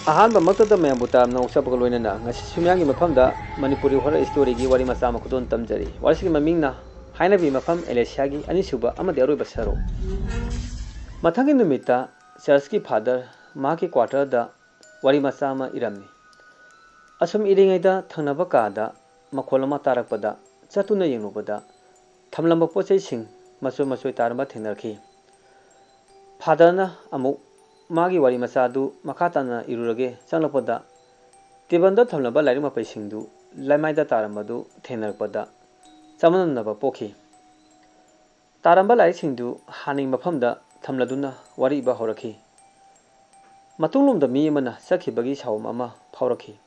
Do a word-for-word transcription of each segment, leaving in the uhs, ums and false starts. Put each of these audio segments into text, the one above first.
ꯑꯍꯥꯟꯕꯃꯛꯇꯗ ꯃꯌꯥꯝꯕꯨ ꯇꯔꯥꯝꯅ ꯑꯣꯛꯆꯕꯒ ꯂꯣꯏꯅꯅ ꯉꯁꯤꯁꯨ ꯃꯤꯌꯥꯝꯒꯤ ꯃꯐꯝꯗ ꯃꯅꯤꯄꯨꯔꯤ horror storyꯒꯤ ꯋꯥꯔꯤ ꯃꯆꯥ ꯑꯃ ꯈꯨꯗꯣꯜ ꯇꯝꯖꯔꯤ꯫ ꯋꯥꯔꯤꯁꯤꯒꯤ ꯃꯃꯤꯡꯅ ꯍꯥꯏꯅꯕꯤ ꯃꯐꯝ ꯑꯦꯂꯦꯁꯤꯌꯥꯒꯤ ꯑꯅꯤꯁꯨꯕ ꯑꯃꯗꯤ ꯑꯔꯣꯏꯕ ꯁꯔꯨꯛ꯫ ꯃꯊꯪꯒꯤ ꯅꯨꯃꯤꯠꯇ churchꯀꯤ father ꯃꯍꯥꯛꯀꯤ quarterꯗ ꯋꯥꯔꯤ ꯃꯆꯥ ꯑꯃ ꯏꯔꯝꯃꯤ꯫ ꯑꯁꯨꯝ ꯏꯔꯤꯉꯩꯗ ꯊꯪꯅꯕ ꯀꯥꯗ ꯃꯈꯣꯜ ꯑꯃ ꯇꯥꯔꯛꯄꯗ ꯆꯠꯇꯨꯅ ꯌꯦꯡꯂꯨꯕꯗ ꯊꯝꯂꯝꯕ ꯄꯣꯠ ꯆꯩꯁꯤꯡ ꯃꯆꯣꯏ ꯃꯆꯣꯏ ꯇꯥꯔꯝꯕ ꯊꯦꯡꯅꯔꯛꯈꯤ꯫ Fatherꯅ ꯑꯃꯨꯛ ꯃꯥꯒꯤ ꯋꯥꯔꯤ ꯃꯆꯥꯗꯨ ꯃꯈꯥ ꯇꯥꯅ ꯏꯔꯨꯔꯒꯦ ꯆꯪꯂꯛꯄꯗ tableꯗ ꯊꯝꯂꯝꯕ ꯂꯥꯏꯔꯤꯛ ꯃꯄꯩꯁꯤꯡꯗꯨ ꯂꯩꯃꯥꯏꯗ ꯇꯥꯔꯝꯕꯗꯨ ꯊꯦꯡꯅꯔꯛꯄꯗ ꯆꯃꯝꯅꯕ ꯄꯣꯛꯈꯤ꯫ ꯇꯥꯔꯝꯕ ꯂꯥꯏꯔꯤꯛꯁꯤꯡꯗꯨ ꯍꯥꯟꯅꯒꯤ ꯃꯐꯝꯗ ꯊꯝꯂꯗꯨꯅ ꯋꯥꯔꯤ ꯏꯕ ꯍꯧꯔꯛꯈꯤ꯫ ꯃꯇꯨꯡꯂꯣꯝꯗ ꯃꯤ ꯑꯃꯅ ꯆꯠꯈꯤꯕꯒꯤ ꯁꯥꯎꯝ ꯑꯃ ꯐꯥꯎꯔꯛꯈꯤ꯫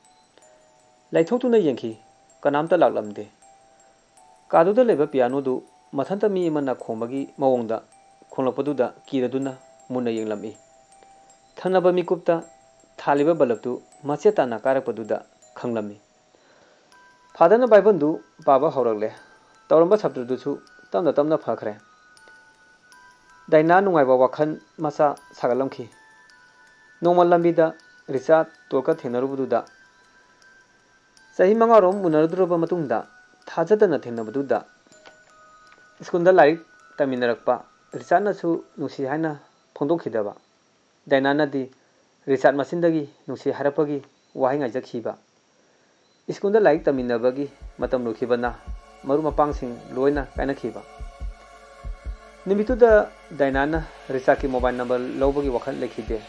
ꯂꯩꯊꯣꯛꯇꯨꯅ ꯌꯦꯡꯈꯤ, ꯀꯅꯥꯝꯇ ꯂꯥꯛꯂꯝꯗꯦ꯫ ꯀꯥꯗꯨꯗ ꯂꯩꯕ pianoꯗꯨ ꯃꯊꯟꯇ ꯃꯤ ꯑꯃꯅ ꯈꯣꯡꯕꯒꯤ ꯃꯑꯣꯡꯗ ꯈꯣꯡꯂꯛꯄꯗꯨꯗ ꯀꯤꯔꯗꯨꯅ ꯃꯨꯟꯅ ꯌꯦꯡꯂꯝꯃꯤ꯫ ꯊꯪꯅꯕ ꯃꯤꯀꯨꯞꯇ ꯊꯥꯜꯂꯤꯕ bulbꯇꯨ ꯃꯆꯦꯠ ꯇꯥꯅ ꯀꯥꯏꯔꯛꯄꯗꯨꯗ ꯈꯪꯂꯝꯃꯤ꯫ Fatherꯅ Bibleꯗꯨ ꯄꯥꯕ ꯍꯧꯔꯛꯂꯦ꯫ ꯇꯧꯔꯝꯕ ꯁꯞꯇ꯭ꯔꯗꯨꯁꯨ ꯇꯞꯅ ꯇꯞꯅ ꯐꯈ꯭ꯔꯦ꯫ ꯗꯥꯏꯅꯥ ꯅꯨꯡꯉꯥꯏꯕ ꯋꯥꯈꯜ ꯃꯆꯥ ꯁꯥꯒꯠꯂꯝꯈꯤ꯫ ꯅꯣꯡꯃ ꯂꯝꯕꯤꯗ ꯔꯤꯆꯥꯔꯗ ꯇꯣꯜꯀ ꯊꯦꯡꯅꯔꯨꯕꯗꯨꯗ, ꯆꯍꯤ ꯃꯉꯥꯔꯣꯝ ꯎꯅꯔꯨꯗ꯭ꯔꯕ ꯃꯇꯨꯡꯗ ꯊꯥꯖꯗꯅ ꯊꯦꯡꯅꯕꯗꯨꯗ, ꯁ꯭ꯀꯨꯜꯗ ꯂꯥꯏꯔꯤꯛ ꯇꯝꯃꯤꯟꯅꯔꯛꯄ ꯔꯤꯆꯥꯔꯗꯅꯁꯨ ꯅꯨꯡꯁꯤ ꯍꯥꯏꯅ ꯐꯣꯡꯗꯣꯛꯈꯤꯗꯕ, ꯗꯥꯏꯅꯥꯅꯗꯤ ꯔꯤꯆꯥꯔꯗ ꯃꯆꯤꯟꯗꯒꯤ ꯅꯨꯡꯁꯤ ꯍꯥꯏꯔꯛꯄꯒꯤ ꯋꯥꯍꯩ ꯉꯥꯏꯖꯈꯤꯕ꯫ ꯁ꯭ꯀꯨꯜꯗ ꯂꯥꯏꯔꯤꯛ ꯇꯝꯃꯤꯟꯅꯕꯒꯤ ꯃꯇꯝ ꯂꯣꯏꯈꯤꯕꯅ ꯃꯔꯨꯞ ꯃꯄꯥꯡꯁꯤꯡ ꯂꯣꯏꯅ ꯀꯥꯏꯅꯈꯤꯕ꯫ ꯅꯨꯃꯤꯠꯇꯨꯗ ꯗꯥꯏꯅꯥꯅ ꯔꯤꯆꯥꯔꯗꯀꯤ mobile number ꯂꯧꯕꯒꯤ ꯋꯥꯈꯜ ꯂꯩꯈꯤꯗꯦ꯫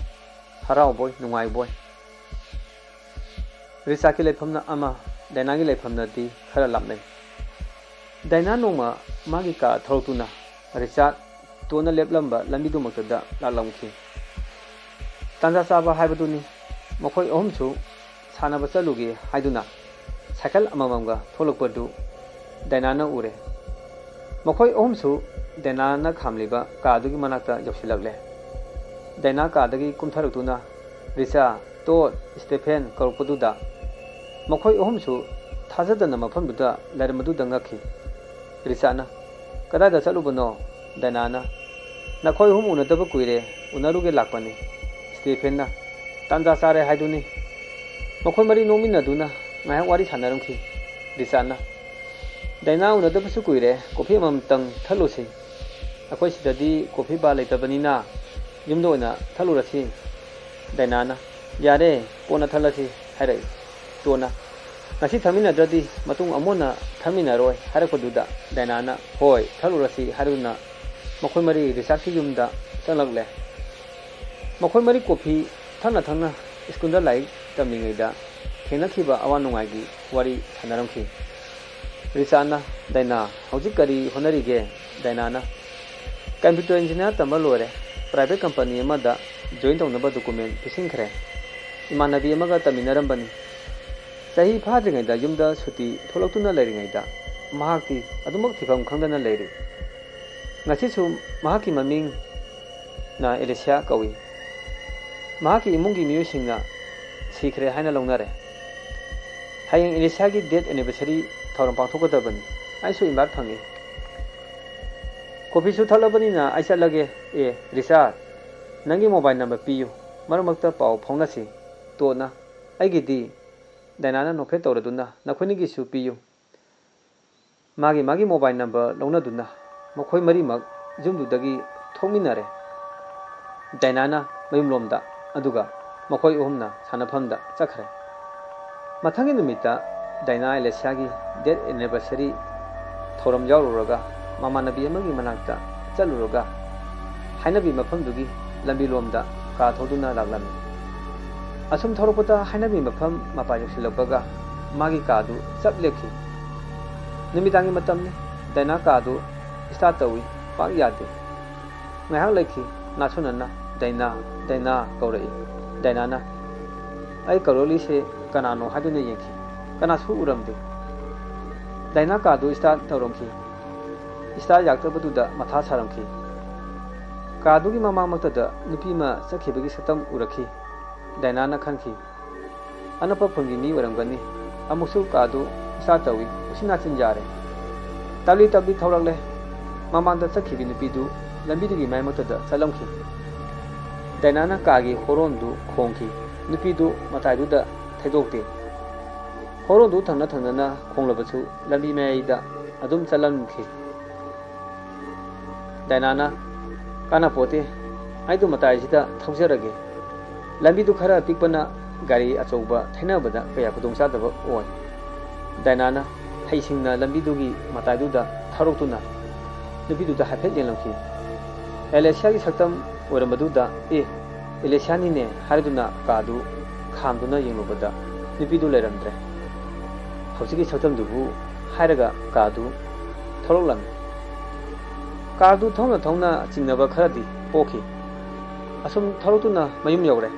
ꯍꯔꯥꯎꯕꯣꯏ ꯅꯨꯡꯉꯥꯏꯕꯣꯏ꯫ ꯔꯤꯆꯥꯔꯗꯀꯤ ꯂꯩꯐꯝꯅ ꯑꯃ, ꯗꯥꯏꯅꯥꯒꯤ ꯂꯩꯐꯝꯅꯗꯤ ꯈꯔ ꯂꯥꯞꯅꯩ꯫ ꯗꯥꯏꯅꯥ ꯅꯣꯡꯃ ꯃꯥꯒꯤ ꯀꯥꯔ ꯊꯧꯔꯛꯇꯨꯅ ꯔꯤꯆꯥꯔꯗ ꯇꯣꯟꯅ ꯂꯦꯞꯂꯝꯕ ꯂꯝꯕꯤꯗꯨꯃꯛꯇꯗ ꯂꯥꯛꯂꯝꯈꯤ꯫ ꯇꯥꯟꯖꯥ ꯆꯥꯕ ꯍꯥꯏꯕꯗꯨꯅꯤ꯫ ꯃꯈꯣꯏ ꯑꯍꯨꯝꯁꯨ ꯁꯥꯟꯅꯕ ꯆꯠꯂꯨꯒꯦ ꯍꯥꯏꯗꯨꯅ ꯁꯥꯏꯀꯜ ꯑꯃꯃꯝꯒ ꯊꯣꯛꯂꯛꯄꯗꯨ ꯗꯥꯏꯅꯥꯅ ꯎꯔꯦ꯫ ꯃꯈꯣꯏ ꯑꯍꯨꯝꯁꯨ ꯗꯥꯏꯅꯥꯅ ꯈꯥꯝꯂꯤꯕ ꯀꯥꯗꯨꯒꯤ ꯃꯅꯥꯛꯇ ꯌꯧꯁꯤꯜꯂꯛꯂꯦ꯫ ꯗꯥꯏꯅꯥ ꯀꯥꯗꯒꯤ ꯀꯨꯝꯊꯔꯛꯇꯨꯅ ꯔꯤꯆꯥ, ꯇꯣꯠ, ꯁ꯭ꯇꯦꯐꯦꯟ ꯀꯧꯔꯛꯄꯗꯨꯗ ꯃꯈꯣꯏ ꯑꯍꯨꯝꯁꯨ ꯊꯥꯖꯗꯅ ꯃꯐꯝꯗꯨꯗ ꯂꯩꯔꯝꯕꯗꯨꯗ ꯉꯛꯈꯤ꯫ ꯔꯤꯆꯥꯅ, "ꯀꯗꯥꯏꯗ ꯆꯠꯂꯨꯕꯅꯣ?" ꯗꯥꯏꯅꯥꯅ, "ꯅꯈꯣꯏ ꯑꯍꯨꯝ ꯎꯅꯗꯕ ꯀꯨꯏꯔꯦ, ꯎꯅꯔꯨꯒꯦ ꯂꯥꯛꯄꯅꯤ꯫" ꯁ꯭ꯇꯦꯐꯦꯟꯅ, ꯇꯥꯟꯖꯥ ꯆꯥꯔꯦ ꯍꯥꯏꯗꯨꯅꯤ꯫ ꯃꯈꯣꯏ ꯃꯔꯤ ꯅꯣꯛꯃꯤꯟꯅꯗꯨꯅ ꯉꯥꯏꯍꯥꯛ ꯋꯥꯔꯤ ꯁꯥꯟꯅꯔꯝꯈꯤ꯫ ꯔꯤꯆꯥꯔꯗꯅ, "ꯗꯥꯏꯅꯥ, ꯎꯅꯗꯕꯁꯨ ꯀꯨꯏꯔꯦ, ꯀꯣꯐꯤ ꯑꯃꯃꯝꯇꯪ ꯊꯛꯂꯨꯁꯤ꯫ ꯑꯩꯈꯣꯏ ꯁꯤꯗꯗꯤ ꯀꯣꯐꯤ ꯕꯥꯔ ꯂꯩꯇꯕꯅꯤꯅ ꯌꯨꯝꯗ ꯑꯣꯏꯅ ꯊꯛꯂꯨꯔꯁꯤ꯫" ꯗꯥꯏꯅꯥꯅ, "ꯌꯥꯔꯦ, ꯀꯣꯟꯅ ꯊꯛꯂꯁꯤ" ꯍꯥꯏꯔꯛꯏ꯫ ꯇꯣꯟꯅ, "ꯉꯁꯤ ꯊꯛꯃꯤꯟꯅꯗ꯭ꯔꯗꯤ ꯃꯇꯨꯡ ꯑꯃꯨꯛ ꯍꯟꯅ ꯊꯛꯃꯤꯟꯅꯔꯣꯏ" ꯍꯥꯏꯔꯛꯄꯗꯨꯗ ꯗꯥꯏꯅꯥꯅ "ꯍꯣꯏ, ꯊꯛꯂꯨꯔꯁꯤ" ꯍꯥꯏꯗꯨꯅ ꯃꯈꯣꯏ ꯃꯔꯤ ꯔꯤꯆꯥꯔꯗꯀꯤ ꯌꯨꯝꯗ ꯆꯪꯂꯛꯂꯦ꯫ ꯃꯈꯣꯏ ꯃꯔꯤ ꯀꯣꯐꯤ ꯊꯛꯅ ꯊꯛꯅ ꯁ꯭ꯀꯨꯜꯗ ꯂꯥꯏꯔꯤꯛ ꯇꯝꯂꯤꯉꯩꯗ ꯊꯦꯡꯅꯈꯤꯕ ꯑꯋꯥ ꯅꯨꯡꯉꯥꯏꯒꯤ ꯋꯥꯔꯤ ꯁꯥꯟꯅꯔꯝꯈꯤ꯫ ꯔꯤꯆꯥꯔꯗꯅ, "ꯗꯥꯏꯅꯥ, ꯍꯧꯖꯤꯛ ꯀꯔꯤ ꯍꯣꯠꯅꯔꯤꯒꯦ?" ꯗꯥꯏꯅꯥꯅ, "ꯀꯝꯄ꯭ꯌꯨꯇꯔ ꯏꯟꯖꯤꯅꯤꯌꯥꯔ ꯇꯝꯕ ꯂꯣꯏꯔꯦ, ꯄ꯭ꯔꯥꯏꯚꯦꯠ ꯀꯝꯄꯅꯤ ꯑꯃꯗ ꯖꯣꯏꯟ ꯇꯧꯅꯕ ꯗꯣꯀꯨꯃꯦꯟ ꯄꯤꯁꯤꯟꯈ꯭ꯔꯦ꯫ ꯏꯃꯥꯟꯅꯕꯤ ꯑꯃꯒ ꯇꯝꯃꯤꯟꯅꯔꯝꯕꯅꯤ꯫ ꯆꯍꯤ ꯐꯥꯗ꯭ꯔꯤꯉꯩꯗ ꯌꯨꯝꯗ ꯁꯨꯇꯤ ꯊꯣꯛꯂꯛꯇꯨꯅ ꯂꯩꯔꯤꯉꯩꯗ ꯃꯍꯥꯛꯇꯤ ꯑꯗꯨꯃꯛ ꯊꯤꯐꯝ ꯈꯪꯗꯅ ꯂꯩꯔꯤ꯫ ꯉꯁꯤꯁꯨ ꯃꯍꯥꯛꯀꯤ ꯃꯃꯤꯡꯅ ꯑꯦꯂꯤꯁꯤꯌꯥ ꯀꯧꯏ꯫ ꯃꯍꯥꯛꯀꯤ ꯏꯃꯨꯡꯒꯤ ꯃꯤꯑꯣꯏꯁꯤꯡꯅ ꯁꯤꯈ꯭ꯔꯦ ꯍꯥꯏꯅ ꯂꯧꯅꯔꯦ꯫ ꯍꯌꯦꯡ ꯑꯦꯂꯤꯁꯤꯌꯥꯒꯤ ꯗꯦꯠ ꯑꯦꯅꯤꯚꯔꯁꯔꯤ ꯊꯧꯔꯝ ꯄꯥꯡꯊꯣꯛꯀꯗꯕꯅꯤ꯫ ꯑꯩꯁꯨ ꯏꯟꯚꯥꯏꯠ ꯐꯪꯏ꯫ ꯀꯣꯐꯤꯁꯨ ꯊꯛꯂꯕꯅꯤꯅ ꯑꯩ ꯆꯠꯂꯒꯦ꯫ ꯑꯦ, ꯔꯤꯆꯥꯔꯗ, ꯅꯪꯒꯤ ꯃꯣꯕꯥꯏꯜ ꯅꯝꯕꯔ ꯄꯤꯌꯨ, ꯃꯔꯛ ꯃꯔꯛꯇ ꯄꯥꯎ ꯐꯥꯎꯅꯁꯤ꯫" ꯇꯣꯟꯅ, "ꯑꯩꯒꯤꯗꯤ"꯫ ꯗꯥꯏꯅꯥꯅ ꯅꯣꯛꯐꯦꯠ ꯇꯧꯔꯗꯨꯅ, "ꯅꯈꯣꯏꯅꯤꯒꯤꯁꯨ ꯄꯤꯌꯨ꯫" ꯃꯥꯒꯤ ꯃꯥꯒꯤ ꯃꯣꯕꯥꯏꯜ ꯅꯝꯕꯔ ꯂꯧꯅꯗꯨꯅ ꯃꯈꯣꯏ ꯃꯔꯤꯃꯛ ꯌꯨꯝꯗꯨꯗꯒꯤ ꯊꯣꯛꯃꯤꯟꯅꯔꯦ꯫ ꯗꯥꯏꯅꯥꯅ ꯃꯌꯨꯝꯂꯣꯝꯗ, ꯑꯗꯨꯒ ꯃꯈꯣꯏ ꯑꯍꯨꯝꯅ ꯁꯥꯟꯅꯐꯝꯗ ꯆꯠꯈ꯭ꯔꯦ꯫ ꯃꯊꯪꯒꯤ ꯅꯨꯃꯤꯠꯇ ꯗꯥꯏꯅꯥ ꯑꯦꯂꯤꯁꯤꯌꯥꯒꯤ ꯗꯦꯠ ꯑꯦꯅꯤꯚꯔꯁꯔꯤ ꯊꯧꯔꯝ ꯌꯥꯎꯔꯨꯔꯒ ꯃꯃꯥꯟꯅꯕꯤ ꯑꯃꯒꯤ ꯃꯅꯥꯛꯇ ꯆꯠꯂꯨꯔꯒ ꯍꯥꯏꯅꯕꯤ ꯃꯐꯝꯗꯨꯒꯤ ꯂꯝꯕꯤꯂꯣꯝꯗ ꯀꯥ ꯊꯧꯗꯨꯅ ꯂꯥꯛꯂꯝꯃꯤ꯫ ꯑꯁꯨꯝ ꯊꯧꯔꯛꯄꯗ ꯍꯥꯏꯅꯕꯤ ꯃꯐꯝ ꯃꯄꯥ ꯌꯧꯁꯤꯜꯂꯛꯄꯒ ꯃꯥꯒꯤ ꯀꯥꯗꯨ ꯆꯞ ꯂꯦꯞꯈꯤ꯫ ꯅꯨꯃꯤꯗꯥꯡꯒꯤ ꯃꯇꯝꯅꯤ꯫ ꯗꯥꯏꯅꯥ ꯀꯥꯗꯨ ꯁ꯭ꯇꯥꯔꯠ ꯇꯧꯏ, ꯄꯥꯛ ꯌꯥꯗꯦ꯫ ꯉꯥꯏꯍꯥꯛ ꯂꯩꯈꯤ꯫ ꯅꯥꯁꯣꯟꯅꯅ "ꯗꯥꯏꯅꯥ, ꯗꯥꯏꯅꯥ" ꯀꯧꯔꯛꯏ꯫ ꯗꯥꯏꯅꯥꯅ, "ꯑꯩ ꯀꯧꯔꯛꯂꯤꯁꯦ ꯀꯅꯥꯅꯣ?" ꯍꯥꯏꯗꯨꯅ ꯌꯦꯡꯈꯤ꯫ ꯀꯅꯥꯁꯨ ꯎꯔꯝꯗꯦ꯫ ꯗꯥꯏꯅꯥ ꯀꯥꯗꯨ ꯁ꯭ꯇꯥꯔꯠ ꯇꯧꯔꯝꯈꯤ꯫ ꯁ꯭ꯇꯥꯔꯠ ꯌꯥꯔꯛꯇꯕꯗꯨꯗ ꯃꯊꯥ ꯁꯥꯔꯝꯈꯤ꯫ ꯀꯥꯗꯨꯒꯤ ꯃꯃꯥꯡꯃꯛꯇꯗ ꯅꯨꯄꯤ ꯑꯃ ꯆꯠꯈꯤꯕꯒꯤ ꯁꯛꯇꯝ ꯎꯔꯛꯈꯤ꯫ ꯗꯥꯏꯅꯥꯅ ꯈꯟꯈꯤ, "ꯑꯅꯛꯄ ꯈꯨꯟꯒꯤ ꯃꯤ ꯑꯣꯏꯔꯝꯒꯅꯤ꯫" ꯑꯃꯨꯛꯁꯨ ꯀꯥꯗꯨ ꯁ꯭ꯇꯥꯔꯠ ꯇꯧꯏ꯫ ꯎꯆꯤꯟ ꯅꯥꯆꯤꯟ ꯌꯥꯔꯦ꯫ ꯇꯞꯂꯤ ꯇꯞꯂꯤ ꯊꯧꯔꯛꯂꯦ꯫ ꯃꯃꯥꯡꯗ ꯆꯠꯈꯤꯕꯤ ꯅꯨꯄꯤꯗꯨ ꯂꯝꯕꯤꯗꯨꯒꯤ ꯃꯌꯥꯏꯃꯛꯇꯗ ꯆꯠꯂꯝꯈꯤ꯫ ꯗꯥꯏꯅꯥꯅ ꯀꯥꯒꯤ ꯍꯣꯔꯣꯟꯗꯨ ꯈꯣꯡꯈꯤ꯫ ꯅꯨꯄꯤꯗꯨ ꯃꯇꯥꯏꯗꯨꯗ ꯊꯩꯗꯣꯛꯇꯦ꯫ ꯍꯣꯔꯣꯟꯗꯨ ꯊꯪꯅ ꯊꯪꯅꯅ ꯈꯣꯡꯂꯕꯁꯨ ꯂꯝꯕꯤ ꯃꯌꯥꯏꯗ ꯑꯗꯨꯝ ꯆꯠꯂꯝꯈꯤ꯫ ꯗꯥꯏꯅꯥꯅ, "ꯀꯥꯟꯅꯄꯣꯠꯇꯦ, ꯑꯩꯗꯣ ꯃꯇꯥꯏꯁꯤꯗ ꯊꯧꯖꯔꯒꯦ꯫ ꯂꯝꯕꯤꯗꯨ ꯈꯔ ꯄꯤꯛꯄꯅ ꯒꯥꯔꯤ ꯑꯆꯧꯕ ꯊꯩꯅꯕꯗ ꯀꯌꯥ ꯈꯨꯗꯣꯡꯆꯥꯗꯕ ꯑꯣꯏ"꯫ ꯗꯥꯏꯅꯥꯅ ꯍꯩꯁꯤꯡꯅ ꯂꯝꯕꯤꯗꯨꯒꯤ ꯃꯇꯥꯏꯗꯨꯗ ꯊꯧꯔꯛꯇꯨꯅ ꯅꯨꯄꯤꯗꯨꯗ ꯍꯥꯏꯐꯦꯠ ꯌꯦꯡꯂꯝꯈꯤ꯫ ꯑꯦꯂꯦꯁꯤꯌꯥꯒꯤ ꯁꯛꯇꯝ ꯑꯣꯏꯔꯝꯕꯗꯨꯗ, "ꯑꯦ, ꯑꯦꯂꯦꯁꯤꯌꯥꯅꯤꯅꯦ" ꯍꯥꯏꯗꯨꯅ ꯀꯥꯗꯨ ꯈꯥꯝꯗꯨꯅ ꯌꯦꯡꯂꯨꯕꯗ ꯅꯨꯄꯤꯗꯨ ꯂꯩꯔꯝꯗ꯭ꯔꯦ꯫ "ꯍꯧꯖꯤꯛꯀꯤ ꯁꯛꯇꯝꯗꯨꯕꯨ" ꯍꯥꯏꯔꯒ ꯀꯥꯗꯨ ꯊꯧꯔꯛꯂꯝꯃꯤ꯫ ꯀꯥꯔꯗꯨ ꯊꯧꯅ ꯊꯧꯅ ꯆꯤꯡꯅꯕ ꯈꯔꯗꯤ ꯄꯣꯛꯈꯤ꯫ ꯑꯁꯨꯝ ꯊꯧꯔꯛꯇꯨꯅ ꯃꯌꯨꯝ ꯌꯧꯔꯦ꯫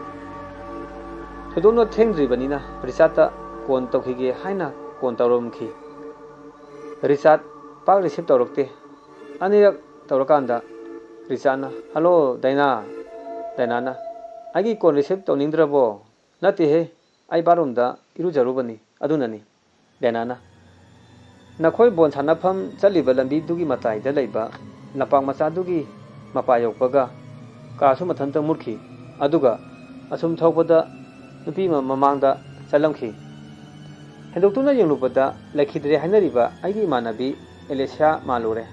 ꯊꯣꯏꯗꯣꯛꯅ ꯊꯦꯡꯗ꯭ꯔꯤꯕꯅꯤꯅ ꯔꯤꯆꯥꯔꯗꯇ ꯀꯣꯟ ꯇꯧꯈꯤꯒꯦ ꯍꯥꯏꯅ ꯀꯣꯟ ꯇꯧꯔꯝꯈꯤ꯫ ꯔꯤꯆꯥꯔꯗ ꯄꯥꯛ ꯔꯤꯁꯤꯞ ꯇꯧꯔꯛꯇꯦ꯫ ꯑꯅꯤꯔꯛ ꯇꯧꯔꯀꯥꯟꯗ ꯔꯤꯆꯥꯔꯗꯅ, "ꯍꯜꯂꯣ, ꯗꯥꯏꯅꯥ?" ꯗꯥꯏꯅꯥꯅ, "ꯑꯩꯒꯤ ꯀꯣꯟ ꯔꯤꯁꯤꯞ ꯇꯧꯅꯤꯡꯗ꯭ꯔꯕꯣ?" "ꯅꯠꯇꯦꯍꯦ, ꯑꯩ ꯕꯥꯠꯔꯨꯝꯗ ꯏꯔꯨꯖꯔꯨꯕꯅꯤ, ꯑꯗꯨꯅꯅꯤ"꯫ ꯗꯥꯏꯅꯥꯅ, "ꯅꯈꯣꯏ ꯕꯣꯜ ꯁꯥꯟꯅꯐꯝ ꯆꯠꯂꯤꯕ ꯂꯝꯕꯤꯗꯨꯒꯤ ꯃꯇꯥꯏꯗ ꯂꯩꯕ ꯂꯝꯄꯥꯛ ꯃꯆꯥꯗꯨꯒꯤ ꯃꯄꯥ ꯌꯧꯔꯛꯄꯒ ꯀꯥꯔꯁꯨ ꯃꯊꯟꯇ ꯃꯨꯠꯈꯤ꯫ ꯑꯗꯨꯒ ꯑꯁꯨꯝ ꯊꯧꯕꯗ ꯅꯨꯄꯤ ꯑꯃ ꯃꯃꯥꯡꯗ ꯆꯠꯂꯝꯈꯤ꯫ ꯍꯦꯟꯗꯣꯛꯇꯨꯅ ꯌꯦꯡꯂꯨꯕꯗ ꯂꯩꯈꯤꯗ꯭ꯔꯦ ꯍꯥꯏꯅꯔꯤꯕ ꯑꯩꯒꯤ ꯏꯃꯥꯟꯅꯕꯤ ꯑꯦꯂꯦꯁꯤꯌꯥ ꯃꯥꯜꯂꯨꯔꯦ꯫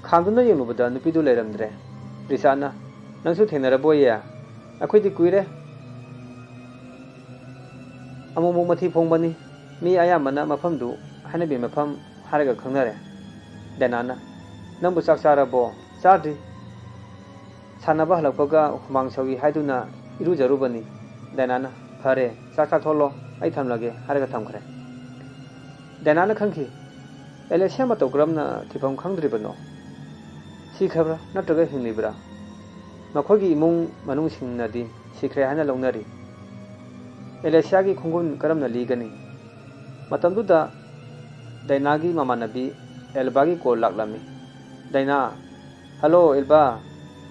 ꯈꯥꯝꯗꯨꯅ ꯌꯦꯡꯂꯨꯕꯗ ꯅꯨꯄꯤꯗꯨ ꯂꯩꯔꯝꯗ꯭ꯔꯦ"꯫ ꯔꯤꯆꯥꯔꯗꯅ, "ꯅꯪꯁꯨ ꯊꯦꯡꯅꯔꯕꯣꯌꯦ? ꯑꯩꯈꯣꯏꯗꯤ ꯀꯨꯏꯔꯦ꯫ ꯑꯃꯨꯛꯃꯨꯛ ꯃꯊꯤ ꯐꯣꯡꯕꯅꯤ꯫ ꯃꯤ ꯑꯌꯥꯝꯕꯅ ꯃꯐꯝꯗꯨ ꯍꯥꯏꯅꯕꯤ ꯃꯐꯝ ꯍꯥꯏꯔꯒ ꯈꯪꯅꯔꯦ"꯫ ꯗꯥꯏꯅꯥꯅ, "ꯅꯪꯕꯨ ꯆꯥꯛ ꯆꯥꯔꯕꯣ?" "ꯆꯥꯗ꯭ꯔꯤ꯫ ꯁꯥꯟꯅꯕ ꯍꯜꯂꯛꯄꯒ ꯍꯨꯃꯥꯡ ꯁꯧꯏ ꯍꯥꯏꯗꯨꯅ ꯏꯔꯨꯖꯔꯨꯕꯅꯤ"꯫ ꯗꯥꯏꯅꯥꯅ, "ꯐꯔꯦ, ꯆꯥꯛ ꯆꯥꯊꯣꯛꯂꯣ, ꯑꯩ ꯊꯝꯂꯒꯦ" ꯍꯥꯏꯔꯒ ꯊꯝꯈ꯭ꯔꯦ꯫ ꯗꯥꯏꯅꯥꯅ ꯈꯪꯈꯤ꯫ ꯑꯦꯂꯦꯁꯤꯌꯥ ꯃꯇꯧ ꯀꯔꯝꯅ ꯊꯤꯐꯝ ꯈꯪꯗ꯭ꯔꯤꯕꯅꯣ? ꯁꯤꯈ꯭ꯔꯕ꯭ꯔꯥ ꯅꯠꯇ꯭ꯔꯒ ꯍꯤꯡꯂꯤꯕ꯭ꯔꯥ? ꯃꯈꯣꯏꯒꯤ ꯏꯃꯨꯡ ꯃꯅꯨꯡꯁꯤꯡꯅꯗꯤ ꯁꯤꯈ꯭ꯔꯦ ꯍꯥꯏꯅ ꯂꯧꯅꯔꯤ꯫ ꯑꯦꯂꯦꯁꯤꯌꯥꯒꯤ ꯈꯣꯡꯒꯨꯟ ꯀꯔꯝꯅ ꯂꯤꯒꯅꯤ? ꯃꯇꯝꯗꯨꯗ ꯗꯥꯏꯅꯥꯒꯤ ꯃꯃꯥꯟꯅꯕꯤ ꯑꯦꯜꯕꯥꯒꯤ ꯀꯣꯜ ꯂꯥꯛꯂꯝꯃꯤ꯫ ꯗꯥꯏꯅꯥ, "ꯍꯜꯂꯣ ꯑꯦꯜꯕꯥ"꯫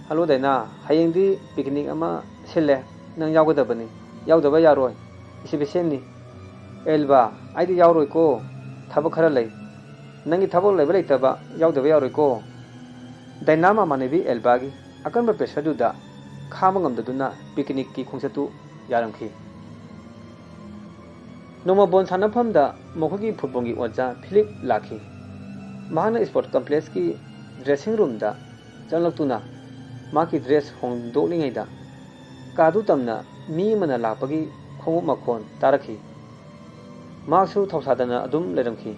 "ꯍꯜꯂꯣ ꯗꯥꯏꯅꯥ, ꯍꯌꯦꯡꯗꯤ ꯄꯤꯛꯅꯤꯛ ꯑꯃ ꯁꯤꯜꯂꯦ, ꯅꯪ ꯌꯥꯎꯒꯗꯕꯅꯤ꯫ ꯌꯥꯎꯗꯕ ꯌꯥꯔꯣꯏ, ꯏꯁꯄꯤꯁꯦꯜꯅꯤ"꯫ "ꯑꯦꯜꯕꯥ, ꯑꯩꯗꯤ ꯌꯥꯎꯔꯣꯏꯀꯣ, ꯊꯕꯛ ꯈꯔ ꯂꯩ"꯫ "ꯅꯪꯒꯤ ꯊꯕꯛ ꯂꯩꯕ ꯂꯩꯇꯕ ꯌꯥꯎꯗꯕ ꯌꯥꯔꯣꯏꯀꯣ"꯫ ꯗꯥꯏꯅꯥ ꯃꯃꯥꯟꯅꯕꯤ ꯑꯦꯜꯕꯥꯒꯤ ꯑꯀꯟꯕ ꯄ꯭ꯔꯦꯁꯔꯗꯨꯗ ꯈꯥꯡꯕ ꯉꯝꯗꯗꯨꯅ ꯄꯤꯛꯅꯤꯛꯀꯤ ꯈꯣꯡꯆꯠꯇꯨ ꯌꯥꯔꯝꯈꯤ꯫ ꯅꯣꯡꯃ ꯕꯣꯜ ꯁꯥꯟꯅꯐꯝꯗ ꯃꯈꯣꯏꯒꯤ ꯐꯨꯠꯕꯣꯜꯒꯤ ꯑꯣꯖꯥ ꯐꯤꯂꯤꯞ ꯂꯥꯛꯈꯤ꯫ ꯃꯍꯥꯛꯅ ꯁ꯭ꯄꯣꯔꯠ ꯀꯝꯄ꯭ꯂꯦꯛꯁꯀꯤ ꯗ꯭ꯔꯦꯁꯤꯡ ꯔꯨꯝꯗ ꯆꯪꯂꯛꯇꯨꯅ ꯃꯍꯥꯛꯀꯤ ꯗ꯭ꯔꯦꯁ ꯍꯣꯡꯗꯣꯛꯂꯤꯉꯩꯗ ꯀꯥꯗꯨ ꯇꯝꯅ ꯃꯤ ꯑꯃꯅ ꯂꯥꯛꯄꯒꯤ ꯈꯣꯡꯎꯞ ꯃꯈꯣꯟ ꯇꯥꯔꯛꯈꯤ꯫ ꯃꯍꯥꯛꯁꯨ ꯊꯧꯁꯥꯗꯅ ꯑꯗꯨꯝ ꯂꯩꯔꯝꯈꯤ꯫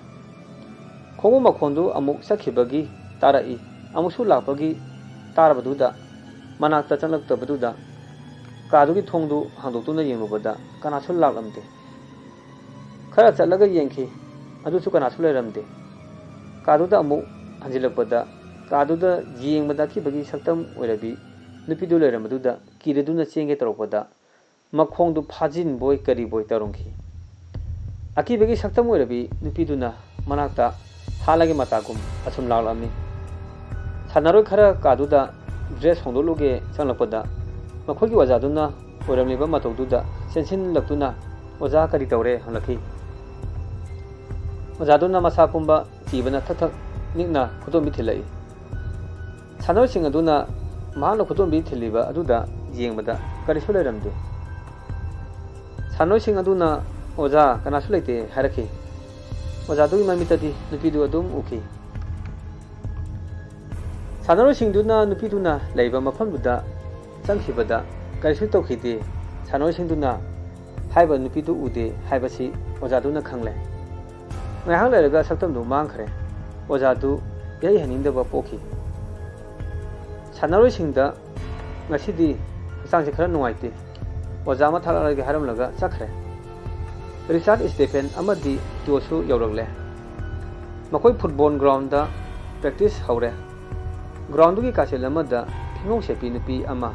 ꯈꯣꯡꯎꯞ ꯃꯈꯣꯟꯗꯨ ꯑꯃꯨꯛ ꯆꯠꯈꯤꯕꯒꯤ ꯇꯥꯔꯛꯏ, ꯑꯃꯨꯛꯁꯨ ꯂꯥꯛꯄꯒꯤ ꯇꯥꯔꯕꯗꯨꯗ ꯃꯅꯥꯛꯇ ꯆꯪꯂꯛꯇꯕꯗꯨꯗ ꯀꯥꯗꯨꯒꯤ ꯊꯣꯡꯗꯨ ꯍꯥꯡꯗꯣꯛꯇꯨꯅ ꯌꯦꯡꯂꯨꯕꯗ ꯀꯅꯥꯁꯨ ꯂꯥꯛꯂꯝꯗꯦ꯫ ꯈꯔ ꯆꯠꯂꯒ ꯌꯦꯡꯈꯤ, ꯑꯗꯨꯁꯨ ꯀꯅꯥꯁꯨ ꯂꯩꯔꯝꯗꯦ꯫ ꯀꯥꯗꯨꯗ ꯑꯃꯨꯛ ꯍꯟꯖꯤꯜꯂꯛꯄꯗ ꯀꯥꯗꯨꯗ ꯌꯦꯡꯕꯗ ꯑꯀꯤꯕꯒꯤ ꯁꯛꯇꯝ ꯑꯣꯏꯔꯕꯤ ꯅꯨꯄꯤꯗꯨ ꯂꯩꯔꯝꯕꯗꯨꯗ ꯀꯤꯔꯗꯨꯅ ꯆꯦꯟꯒꯦ ꯇꯧꯔꯛꯄꯗ ꯃꯈꯣꯡꯗꯨ ꯐꯥꯖꯤꯟꯕꯣꯏ ꯀꯔꯤꯕꯣꯏ ꯇꯧꯔꯝꯈꯤ꯫ ꯑꯀꯤꯕꯒꯤ ꯁꯛꯇꯝ ꯑꯣꯏꯔꯕꯤ ꯅꯨꯄꯤꯗꯨꯅ ꯃꯅꯥꯛꯇ ꯍꯥꯠꯂꯒꯦ ꯃꯇꯥꯒꯨꯝ ꯑꯁꯨꯝ ꯂꯥꯛꯂꯝꯃꯤ꯫ ꯁꯥꯟꯅꯔꯣꯏ ꯈꯔ ꯀꯥꯗꯨꯗ ꯗ꯭ꯔꯦꯁ ꯍꯣꯡꯗꯣꯛꯂꯨꯒꯦ ꯆꯪꯂꯛꯄꯗ ꯃꯈꯣꯏꯒꯤ ꯑꯣꯖꯥꯗꯨꯅ ꯑꯣꯏꯔꯝꯂꯤꯕ ꯃꯇꯧꯗꯨꯗ ꯆꯦꯟꯁꯤꯜꯂꯛꯇꯨꯅ "ꯑꯣꯖꯥ, ꯀꯔꯤ ꯇꯧꯔꯦ?" ꯍꯪꯂꯛꯈꯤ꯫ ꯑꯣꯖꯥꯗꯨꯅ ꯃꯁꯥ ꯄꯨꯝꯕ ꯊꯤꯕꯅ ꯊꯛ ꯊꯛ ꯅꯤꯛꯅ ꯈꯨꯗꯣꯝꯕꯤ ꯊꯤꯜꯂꯛꯏ꯫ ꯁꯥꯟꯅꯔꯣꯏꯁꯤꯡ ꯑꯗꯨꯅ ꯃꯍꯥꯛꯅ ꯈꯨꯗꯣꯝꯕꯤ ꯊꯤꯜꯂꯤꯕ ꯑꯗꯨꯗ ꯌꯦꯡꯕꯗ ꯀꯔꯤꯁꯨ ꯂꯩꯔꯝꯗꯦ꯫ ꯁꯥꯟꯅꯔꯣꯏꯁꯤꯡ ꯑꯗꯨꯅ "ꯑꯣꯖꯥ, ꯀꯅꯥꯁꯨ ꯂꯩꯇꯦ" ꯍꯥꯏꯔꯛꯈꯤ꯫ ꯑꯣꯖꯥꯗꯨꯒꯤ ꯃꯃꯤꯠꯇꯗꯤ ꯅꯨꯄꯤꯗꯨ ꯑꯗꯨꯝ ꯎꯈꯤ꯫ ꯁꯥꯟꯅꯔꯣꯏꯁꯤꯡꯗꯨꯅ ꯅꯨꯄꯤꯗꯨꯅ ꯂꯩꯕ ꯃꯐꯝꯗꯨꯗ ꯆꯪꯈꯤꯕꯗ ꯀꯔꯤꯁꯨ ꯇꯧꯈꯤꯗꯦ꯫ ꯁꯥꯟꯅꯔꯣꯏꯁꯤꯡꯗꯨꯅ ꯍꯥꯏꯕ ꯅꯨꯄꯤꯗꯨ ꯎꯗꯦ ꯍꯥꯏꯕꯁꯤ ꯑꯣꯖꯥꯗꯨꯅ ꯈꯪꯂꯦ꯫ ꯉꯥꯏꯍꯥꯛ ꯂꯩꯔꯒ ꯁꯛꯇꯝꯗꯨ ꯃꯥꯡꯈ꯭ꯔꯦ꯫ ꯑꯣꯖꯥꯗꯨ ꯏꯍꯩ ꯍꯩꯅꯤꯡꯗꯕ ꯄꯣꯛꯈꯤ꯫ ꯁꯥꯟꯅꯔꯣꯏꯁꯤꯡꯗ "ꯉꯁꯤꯗꯤ ꯍꯛꯆꯥꯡꯁꯦ ꯈꯔ ꯅꯨꯡꯉꯥꯏꯇꯦ, ꯑꯣꯖꯥ ꯑꯃ ꯊꯥꯔꯛꯂꯒꯦ" ꯍꯥꯏꯔꯝꯂꯒ ꯆꯠꯈ꯭ꯔꯦ꯫ ꯔꯤꯆꯥꯔꯗ, ꯁ꯭ꯇꯦꯐꯦꯟ ꯑꯃꯗꯤ ꯇꯤꯌꯣꯁꯨ ꯌꯧꯔꯛꯂꯦ꯫ ꯃꯈꯣꯏ ꯐꯨꯠꯕꯣꯜ ꯒ꯭ꯔꯥꯎꯟꯗ ꯄ꯭ꯔꯦꯛꯇꯤꯁ ꯍꯧꯔꯦ꯫ ꯒ꯭ꯔꯥꯎꯟꯗꯨꯒꯤ ꯀꯥꯆꯤꯜ ꯑꯃꯗ ꯐꯤꯉꯧ ꯁꯦꯠꯄꯤ ꯅꯨꯄꯤ ꯑꯃ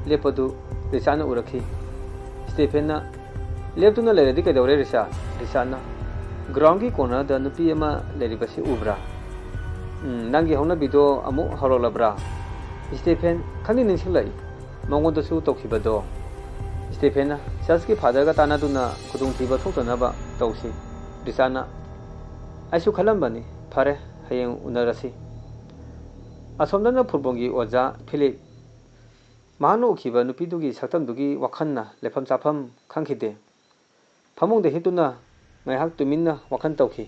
ꯂꯦꯞꯄꯗꯨ ꯔꯤꯆꯥꯔꯗꯅ ꯎꯔꯛꯈꯤ꯫ ꯁ꯭ꯇꯦꯐꯦꯟꯅ "ꯂꯦꯞꯇꯨꯅ ꯂꯩꯔꯗꯤ ꯀꯩꯗꯧꯔꯦ, ꯔꯤꯆꯥꯔꯗ?" ꯔꯤꯆꯥꯔꯗꯅ "ꯒ꯭ꯔꯥꯎꯟꯒꯤ ꯀꯣꯔꯅꯔꯗ ꯅꯨꯄꯤ ꯑꯃ ꯂꯩꯔꯤꯕꯁꯤ ꯎꯕ꯭ꯔꯥ?" "ꯎꯝ, ꯅꯪꯒꯤ ꯍꯧꯅꯕꯤꯗꯣ ꯑꯃꯨꯛ ꯍꯧꯔꯛꯂꯕ꯭ꯔꯥ?" ꯁ꯭ꯇꯦꯐꯦꯟ ꯈꯪꯅꯤꯡ ꯅꯤꯡꯁꯤꯡꯂꯛꯏ꯫ ꯃꯉꯣꯟꯗꯁꯨ ꯇꯧꯈꯤꯕꯗꯣ꯫ ꯁ꯭ꯇꯦꯐꯦꯟꯅ ꯆꯔꯆꯀꯤ ꯐꯥꯗꯔꯒ ꯇꯥꯟꯅꯗꯨꯅ ꯈꯨꯗꯣꯡꯊꯤꯕ ꯊꯣꯛꯇꯅꯕ ꯇꯧꯁꯤ꯫ ꯔꯤꯆꯥꯔꯗꯅ "ꯑꯩꯁꯨ ꯈꯜꯂꯝꯕꯅꯤ꯫ ꯐꯔꯦ, ꯍꯌꯦꯡ ꯎꯅꯔꯁꯤ"꯫ ꯑꯁꯣꯝꯗꯅ ꯐꯨꯠꯕꯣꯜꯒꯤ ꯑꯣꯖꯥ ꯐꯤꯂꯤꯞ ꯃꯍꯥꯛꯅ ꯎꯈꯤꯕ ꯅꯨꯄꯤꯗꯨꯒꯤ ꯁꯛꯇꯝꯗꯨꯒꯤ ꯋꯥꯈꯜꯅ ꯂꯩꯐꯝ ꯆꯥꯐꯝ ꯈꯪꯈꯤꯗꯦ꯫ ꯐꯃꯨꯡꯗ ꯍꯤꯞꯇꯨꯅ ꯉꯥꯏꯍꯥꯛ ꯇꯨꯃꯤꯟꯅ ꯋꯥꯈꯜ ꯇꯧꯈꯤ꯫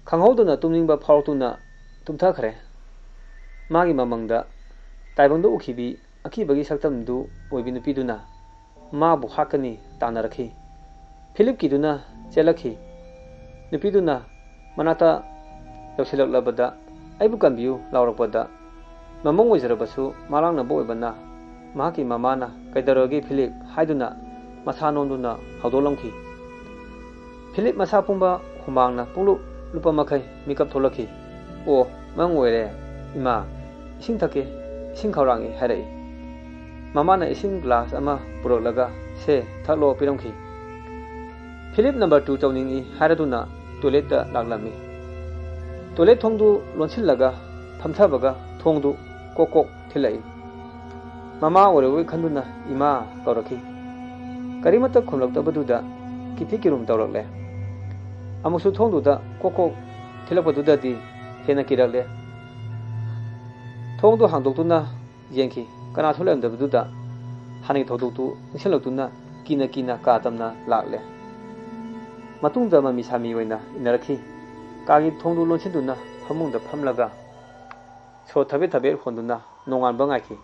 ꯈꯪꯍꯧꯗꯅ ꯇꯨꯝꯅꯤꯡꯕ ꯐꯥꯎꯔꯛꯇꯨꯅ ꯇꯨꯝꯊꯈ꯭ꯔꯦ꯫ ꯃꯥꯒꯤ ꯃꯃꯪꯗ ꯇꯥꯏꯕꯪꯗ ꯎꯈꯤꯕꯤ ꯑꯀꯤꯕꯒꯤ ꯁꯛꯇꯝꯗꯨ ꯑꯣꯏꯕꯤ ꯅꯨꯄꯤꯗꯨꯅ ꯃꯥꯕꯨ ꯍꯥꯠꯀꯅꯤ ꯇꯥꯟꯅꯔꯛꯈꯤ꯫ ꯐꯤꯂꯤꯞꯀꯤꯗꯨꯅ ꯆꯦꯜꯂꯛꯈꯤ꯫ ꯅꯨꯄꯤꯗꯨꯅ ꯃꯅꯥꯛꯇ ꯌꯧꯁꯤꯜꯂꯛꯂꯕꯗ, "ꯑꯩꯕꯨ ꯀꯟꯕꯤꯌꯨ" ꯂꯥꯎꯔꯛꯄꯗ, ꯃꯃꯧ ꯑꯣꯏꯖꯔꯕꯁꯨ ꯃꯥꯂꯥꯡꯅꯕ ꯑꯣꯏꯕꯅ, ꯃꯍꯥꯛꯀꯤ ꯃꯃꯥꯅ "ꯀꯩꯗꯧꯔꯒꯦ ꯐꯤꯂꯤꯞ?" ꯍꯥꯏꯗꯨꯅ ꯃꯁꯥ ꯅꯣꯝꯗꯨꯅ ꯍꯧꯗꯣꯛꯂꯝꯈꯤ꯫ ꯐꯤꯂꯤꯞ ꯃꯁꯥ ꯄꯨꯝꯕ ꯍꯨꯃꯥꯡꯅ ꯄꯨꯡꯂꯨꯞ ꯂꯨꯞꯄ ꯃꯈꯩ ꯃꯤꯀꯞ ꯊꯣꯛꯂꯛꯈꯤ꯫ "ꯑꯣ, ꯃꯪ ꯑꯣꯏꯔꯦ, ꯏꯃꯥ, ꯏꯁꯤꯡ ꯊꯛꯀꯦ, ꯏꯁꯤꯡ ꯈꯧꯔꯥꯡꯏ" ꯍꯥꯏꯔꯛꯏ꯫ ꯃꯃꯥꯅ ꯏꯁꯤꯡ ꯒ꯭ꯂꯥꯁ ꯑꯃ ꯄꯨꯔꯛꯂꯒ, "ꯁꯦ, ꯊꯛꯂꯣ" ꯄꯤꯔꯝꯈꯤ꯫ ꯐꯤꯂꯤꯞ ꯅꯝꯕꯔ ꯇꯨ ꯇꯧꯅꯤꯡꯏ ꯍꯥꯏꯔꯗꯨꯅ ꯇꯣꯏꯂꯦꯠꯇ ꯂꯥꯛꯂꯝꯃꯤ꯫ ꯇꯣꯏꯂꯦꯠ ꯊꯣꯡꯗꯨ ꯂꯣꯟꯁꯤꯜꯂꯒ ꯐꯝꯊꯕꯒ ꯊꯣꯡꯗꯨ ꯀꯣꯛ ꯀꯣꯛ ꯊꯤꯜꯂꯛꯏ꯫ ꯃꯃꯥ ꯑꯣꯏꯔꯕꯣꯏ ꯈꯟꯗꯨꯅ "ꯏꯃꯥ" ꯀꯧꯔꯛꯈꯤ꯫ ꯀꯔꯤꯃꯠꯇ ꯈꯨꯝꯂꯛꯇꯕꯗꯨꯗ ꯀꯤꯊꯤ ꯀꯤꯔꯨꯝ ꯇꯧꯔꯛꯂꯦ꯫ ꯑꯃꯨꯛꯁꯨ ꯊꯣꯡꯗꯨꯗ ꯀꯣꯛ ꯀꯣꯛ ꯊꯤꯜꯂꯛꯄꯗꯨꯗꯗꯤ ꯍꯦꯟꯅ ꯀꯤꯔꯛꯂꯦ꯫ ꯊꯣꯡꯗꯨ ꯍꯥꯡꯗꯣꯛꯇꯨꯅ ꯌꯦꯡꯈꯤ꯫ ꯀꯅꯥꯁꯨ ꯂꯩꯔꯝꯗꯕꯗꯨꯗ ꯍꯥꯟꯅꯒꯤ ꯊꯧꯗꯣꯛꯇꯨ ꯅꯤꯡꯁꯤꯡꯂꯛꯇꯨꯅ ꯀꯤꯅ ꯀꯤꯅ ꯀꯥ ꯇꯝꯅ ꯂꯥꯛꯂꯦ꯫ ꯃꯇꯨꯡꯗ ꯃꯃꯤ ꯁꯥꯃꯤ ꯑꯣꯏꯅ ꯏꯟꯅꯔꯛꯈꯤ꯫ ꯀꯥꯒꯤ ꯊꯣꯡꯗꯨ ꯂꯣꯟꯁꯤꯟꯗꯨꯅ ꯐꯃꯨꯡꯗ ꯐꯝꯂꯒ ꯁꯣꯔ ꯊꯕꯦꯠ ꯊꯕꯦꯠ ꯍꯣꯟꯗꯨꯅ ꯅꯣꯡꯉꯥꯟꯕ ꯉꯥꯏꯈꯤ꯫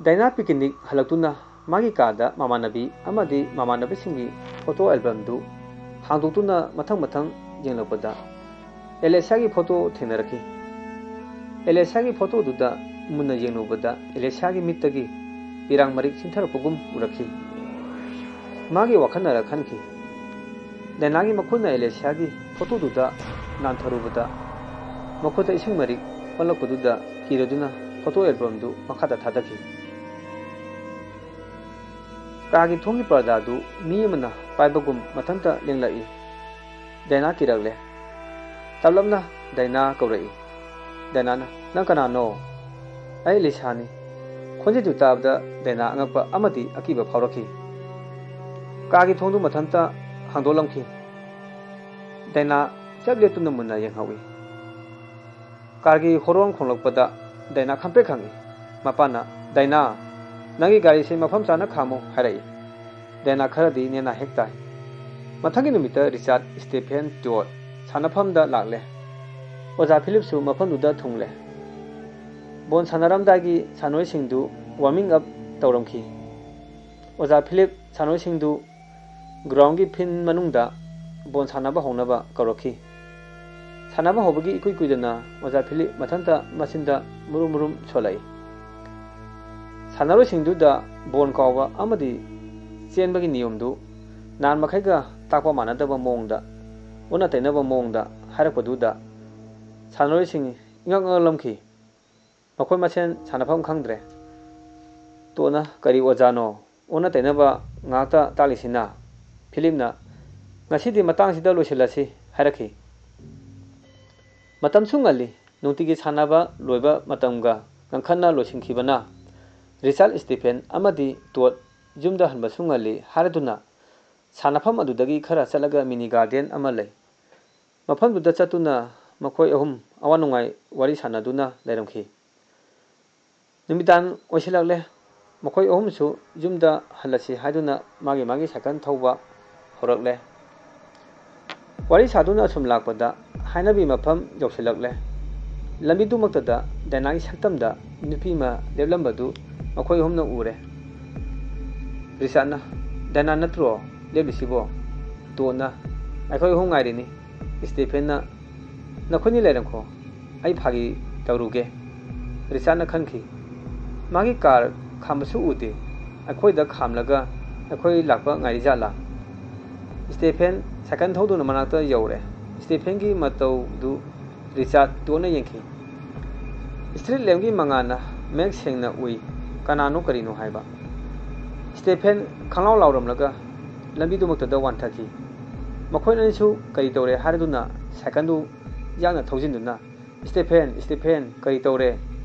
ꯗꯥꯏꯅꯥ ꯄꯤꯀꯤꯅꯤꯛ ꯍꯜꯂꯛꯇꯨꯅ ꯃꯥꯒꯤ ꯀꯥꯗ ꯃꯃꯥꯟꯅꯕꯤ ꯑꯃꯗꯤ ꯃꯃꯥꯟꯅꯕꯁꯤꯡꯒꯤ ꯐꯣꯇꯣ ꯑꯦꯜꯕꯝꯗꯨ ꯍꯥꯡꯗꯣꯛꯇꯨꯅ ꯃꯊꯪ ꯃꯊꯪ ꯌꯦꯡꯂꯛꯄꯗ ꯑꯦꯂꯦꯁꯤꯌꯥꯒꯤ ꯐꯣꯇꯣ ꯊꯦꯡꯅꯔꯛꯈꯤ꯫ ꯑꯦꯂꯦꯁꯤꯌꯥꯒꯤ ꯐꯣꯇꯣꯗꯨꯗ ꯃꯨꯟꯅ ꯌꯦꯡꯂꯨꯕꯗ ꯑꯦꯂꯦꯁꯤꯌꯥꯒꯤ ꯃꯤꯠꯇꯒꯤ ꯄꯤꯔꯥꯡ ꯃꯔꯤꯛ ꯆꯤꯟꯊꯔꯛꯄꯒꯨꯝ ꯎꯔꯛꯈꯤ꯫ ꯃꯥꯒꯤ ꯋꯥꯈꯜꯅꯔ ꯈꯟꯈꯤ꯫ ꯗꯥꯏꯅꯥꯒꯤ ꯃꯈꯨꯠꯅ ꯑꯦꯂꯦꯁꯤꯌꯥꯒꯤ ꯐꯣꯇꯣꯗꯨꯗ ꯅꯥꯟꯊꯔꯨꯕꯗ ꯃꯈꯨꯠꯇ ꯏꯁꯤꯡ ꯃꯔꯤꯛ ꯑꯣꯜꯂꯛꯄꯗꯨꯗ ꯀꯤꯔꯗꯨꯅ ꯐꯣꯇꯣ ꯑꯦꯜꯕꯝꯗꯨ ꯃꯈꯥꯗ ꯊꯥꯗꯈꯤ꯫ ꯀꯥꯒꯤ ꯊꯣꯡꯒꯤ ꯄꯔꯗꯥꯗꯨ ꯃꯤ ꯑꯃꯅ ꯄꯥꯏꯕꯒꯨꯝ ꯃꯊꯟꯇ ꯂꯦꯡꯂꯛꯏ꯫ ꯗꯥꯏꯅꯥ ꯀꯤꯔꯛꯂꯦ꯫ ꯇꯞꯂꯞꯅ ꯗꯥꯏꯅꯥ ꯀꯧꯔꯛꯏ꯫ ꯗꯥꯏꯅꯥꯅ, "ꯅꯪ ꯀꯅꯥꯅꯣ?" "ꯑꯩ ꯂꯤꯁꯥꯅꯤ꯫" ꯈꯣꯟꯖꯦꯜꯗꯨ ꯇꯥꯕꯗ ꯗꯥꯏꯅꯥ ꯑꯉꯛꯄ ꯑꯃꯗꯤ ꯑꯀꯤꯕ ꯐꯥꯎꯔꯛꯈꯤ꯫ ꯀꯥꯒꯤ ꯊꯣꯡꯗꯨ ꯃꯊꯟꯇ ꯍꯥꯡꯗꯣꯛꯂꯝꯈꯤ꯫ ꯗꯥꯏꯅꯥ ꯆꯞ ꯂꯦꯞꯇꯨꯅ ꯃꯨꯟꯅ ꯌꯦꯡꯍꯧꯏ꯫ ꯀꯥꯔꯒꯤ ꯍꯣꯔꯣꯟ ꯈꯣꯡꯂꯛꯄꯗ ꯗꯥꯏꯅꯥ ꯈꯪꯄ꯭ꯔꯦꯛ ꯈꯪꯏ꯫ ꯃꯄꯥꯅ, "ꯗꯥꯏꯅꯥ, ꯅꯪꯒꯤ ꯒꯥꯔꯤꯁꯤ ꯃꯐꯝ ꯆꯥꯅ ꯈꯥꯝꯃꯨ" ꯍꯥꯏꯔꯛꯏ꯫ ꯗꯥꯏꯅꯥ ꯈꯔꯗꯤ ꯅꯦꯅꯥ ꯍꯦꯛ ꯇꯥꯏ꯫ ꯃꯊꯪꯒꯤ ꯅꯨꯃꯤꯠꯇ ꯔꯤꯆꯥꯔꯗ, ꯁ꯭ꯇꯦꯐꯦꯟ, ꯇꯣꯗ ꯁꯥꯟꯅꯐꯝꯗ ꯂꯥꯛꯂꯦ꯫ ꯑꯣꯖꯥ ꯐꯤꯂꯤꯞꯁꯨ ꯃꯐꯝꯗꯨꯗ ꯊꯨꯡꯂꯦ꯫ ꯕꯣꯜ ꯁꯥꯟꯅꯔꯝꯗꯥꯏꯒꯤ ꯁꯥꯟꯅꯔꯣꯏꯁꯤꯡꯗꯨ ꯋꯥꯔꯃꯤꯡ ꯑꯞ ꯇꯧꯔꯝꯈꯤ꯫ ꯑꯣꯖꯥ ꯐꯤꯂꯤꯞ ꯁꯥꯟꯅꯔꯣꯏꯁꯤꯡꯗꯨ ꯒ꯭ꯔꯥꯎꯟꯒꯤ ꯐꯤꯜ ꯃꯅꯨꯡꯗ ꯕꯣꯜ ꯁꯥꯟꯅꯕ ꯍꯧꯅꯕ ꯀꯧꯔꯛꯈꯤ꯫ ꯁꯥꯟꯅꯕ ꯍꯧꯕꯒꯤ ꯏꯀꯨꯏ ꯀꯨꯏꯗꯅ ꯑꯣꯖꯥ ꯐꯤꯂꯤꯞ ꯃꯊꯟꯇ ꯃꯆꯤꯟꯗ ꯃꯨꯔꯨꯝ ꯃꯨꯔꯨꯝ ꯁꯣꯜꯂꯛꯏ꯫ ꯁꯥꯟꯅꯔꯣꯏꯁꯤꯡꯗꯨꯗ ꯕꯣꯜ ꯀꯥꯎꯕ ꯑꯃꯗꯤ ꯆꯦꯟꯕꯒꯤ ꯅꯤꯌꯣꯝꯗꯨ ꯅꯍꯥꯟ ꯃꯈꯩꯒ ꯇꯥꯛꯄ ꯃꯥꯟꯅꯗꯕ ꯃꯑꯣꯡꯗ, ꯑꯣꯟꯅ ꯇꯩꯅꯕ ꯃꯑꯣꯡꯗ ꯍꯥꯏꯔꯛꯄꯗꯨꯗ ꯁꯥꯟꯅꯔꯣꯏꯁꯤꯡ ꯏꯉꯛ ꯉꯛꯂꯝꯈꯤ꯫ ꯃꯈꯣꯏ ꯃꯁꯦꯟ ꯁꯥꯟꯅꯐꯝ ꯈꯪꯗ꯭ꯔꯦ꯫ ꯇꯣꯗꯅ "ꯀꯔꯤ ꯑꯣꯖꯥꯅꯣ? ꯑꯣꯟꯅ ꯇꯩꯅꯕ ꯉꯥꯛꯇ ꯇꯥꯛꯂꯤꯁꯤꯅ?" ꯐꯤꯂꯤꯞꯅ, "ꯉꯁꯤꯗꯤ ꯃꯇꯥꯡꯁꯤꯗ ꯂꯣꯏꯁꯤꯜꯂꯁꯤ" ꯍꯥꯏꯔꯛꯈꯤ꯫ ꯃꯇꯝꯁꯨ ꯉꯜꯂꯤ꯫ ꯅꯨꯡꯇꯤꯒꯤ ꯁꯥꯟꯅꯕ ꯂꯣꯏꯕ ꯃꯇꯝꯒ ꯉꯟꯈꯠꯅ ꯂꯣꯏꯁꯤꯟꯈꯤꯕꯅ ꯔꯤꯆꯥꯔꯗ, ꯁ꯭ꯇꯦꯐꯦꯟ ꯑꯃꯗꯤ ꯇꯣꯗ ꯌꯨꯝꯗ ꯍꯟꯕꯁꯨ ꯉꯜꯂꯤ ꯍꯥꯏꯔꯗꯨꯅ ꯁꯥꯟꯅꯐꯝ ꯑꯗꯨꯗꯒꯤ ꯈꯔ ꯆꯠꯂꯒ ꯃꯤꯅꯤ ꯒꯥꯔꯗꯦꯟ ꯑꯃ ꯂꯩ꯫ ꯃꯐꯝꯗꯨꯗ ꯆꯠꯇꯨꯅ ꯃꯈꯣꯏ ꯑꯍꯨꯝ ꯑꯋꯥ ꯅꯨꯡꯉꯥꯏ ꯋꯥꯔꯤ ꯁꯥꯟꯅꯗꯨꯅ ꯂꯩꯔꯝꯈꯤ꯫ ꯅꯨꯃꯤꯗꯥꯡ ꯑꯣꯏꯁꯤꯜꯂꯛꯂꯦ꯫ ꯃꯈꯣꯏ ꯑꯍꯨꯝꯁꯨ ꯌꯨꯝꯗ ꯍꯜꯂꯁꯤ ꯍꯥꯏꯗꯨꯅ ꯃꯥꯒꯤ ꯃꯥꯒꯤ ꯁꯥꯏꯀꯜ ꯊꯧꯕ ꯍꯧꯔꯛꯂꯦ꯫ ꯋꯥꯔꯤ ꯁꯥꯗꯨꯅ ꯑꯁꯨꯝ ꯂꯥꯛꯄꯗ ꯍꯥꯏꯅꯕꯤ ꯃꯐꯝ ꯌꯧꯁꯤꯜꯂꯛꯂꯦ꯫ ꯂꯝꯕꯤꯗꯨꯃꯛꯇꯗ ꯗꯥꯏꯅꯥꯒꯤ ꯁꯛꯇꯝꯗ ꯅꯨꯄꯤ ꯑꯃ ꯂꯦꯞꯂꯝꯕꯗꯨ ꯃꯈꯣꯏ ꯑꯍꯨꯝꯅ ꯎꯔꯦ꯫ ꯔꯤꯆꯥꯔꯗꯅ, "ꯗꯥꯏꯅꯥ ꯅꯠꯇ꯭ꯔꯣ ꯂꯦꯞꯂꯤꯁꯤꯕꯣ?" ꯇꯣꯗꯅ, "ꯑꯩꯈꯣꯏ ꯑꯍꯨꯝ ꯉꯥꯏꯔꯤꯅꯤ꯫" ꯁ꯭ꯇꯦꯐꯦꯟꯅ, "ꯅꯈꯣꯏꯅꯤ ꯂꯩꯔꯝꯈꯣ, ꯑꯩ ꯐꯥꯒꯤ ꯇꯧꯔꯨꯒꯦ꯫" ꯔꯤꯆꯥꯔꯗꯅ ꯈꯟꯈꯤ, "ꯃꯥꯒꯤ ꯀꯥꯔ ꯈꯥꯝꯕꯁꯨ ꯎꯗꯦ, ꯑꯩꯈꯣꯏꯗ ꯈꯥꯝꯂꯒ ꯑꯩꯈꯣꯏ ꯂꯥꯛꯄ ꯉꯥꯏꯔꯤꯖꯥꯠꯂꯥ?" ꯁ꯭ꯇꯦꯐꯦꯟ ꯁꯥꯏꯀꯜ ꯊꯧꯗꯨꯅ ꯃꯅꯥꯛꯇ ꯌꯧꯔꯦ꯫ ꯁ꯭ꯇꯦꯐꯦꯟꯒꯤ ꯃꯇꯧꯗꯨ ꯔꯤꯆꯥꯔꯗ ꯇꯣꯗꯅ ꯌꯦꯡꯈꯤ꯫ ꯁ꯭ꯇ꯭ꯔꯤꯠ ꯂꯦꯝꯞꯀꯤ ꯃꯉꯥꯜꯅ ꯃꯌꯦꯛ ꯁꯦꯡꯅ ꯎꯏ, ꯀꯅꯥꯅꯣ ꯀꯔꯤꯅꯣ ꯍꯥꯏꯕ꯫ ꯁ꯭ꯇꯦꯐꯦꯟ ꯈꯪꯂꯥꯎ ꯂꯥꯎꯔꯝꯂꯒ ꯂꯝꯕꯤꯗꯨꯃꯛꯇꯗ ꯋꯥꯟꯊꯈꯤ꯫ ꯃꯈꯣꯏ ꯑꯅꯤꯁꯨ ꯀꯔꯤ ꯇꯧꯔꯦ ꯍꯥꯏꯔꯗꯨꯅ ꯁꯥꯏꯀꯜꯗꯨ ꯌꯥꯡꯅ ꯊꯧꯖꯤꯟꯗꯨꯅ, "ꯁ꯭ꯇꯦꯐꯦꯟ, ꯁ꯭ꯇꯦꯐꯦꯟ, ꯀꯔꯤ ꯇꯧꯔꯦ?"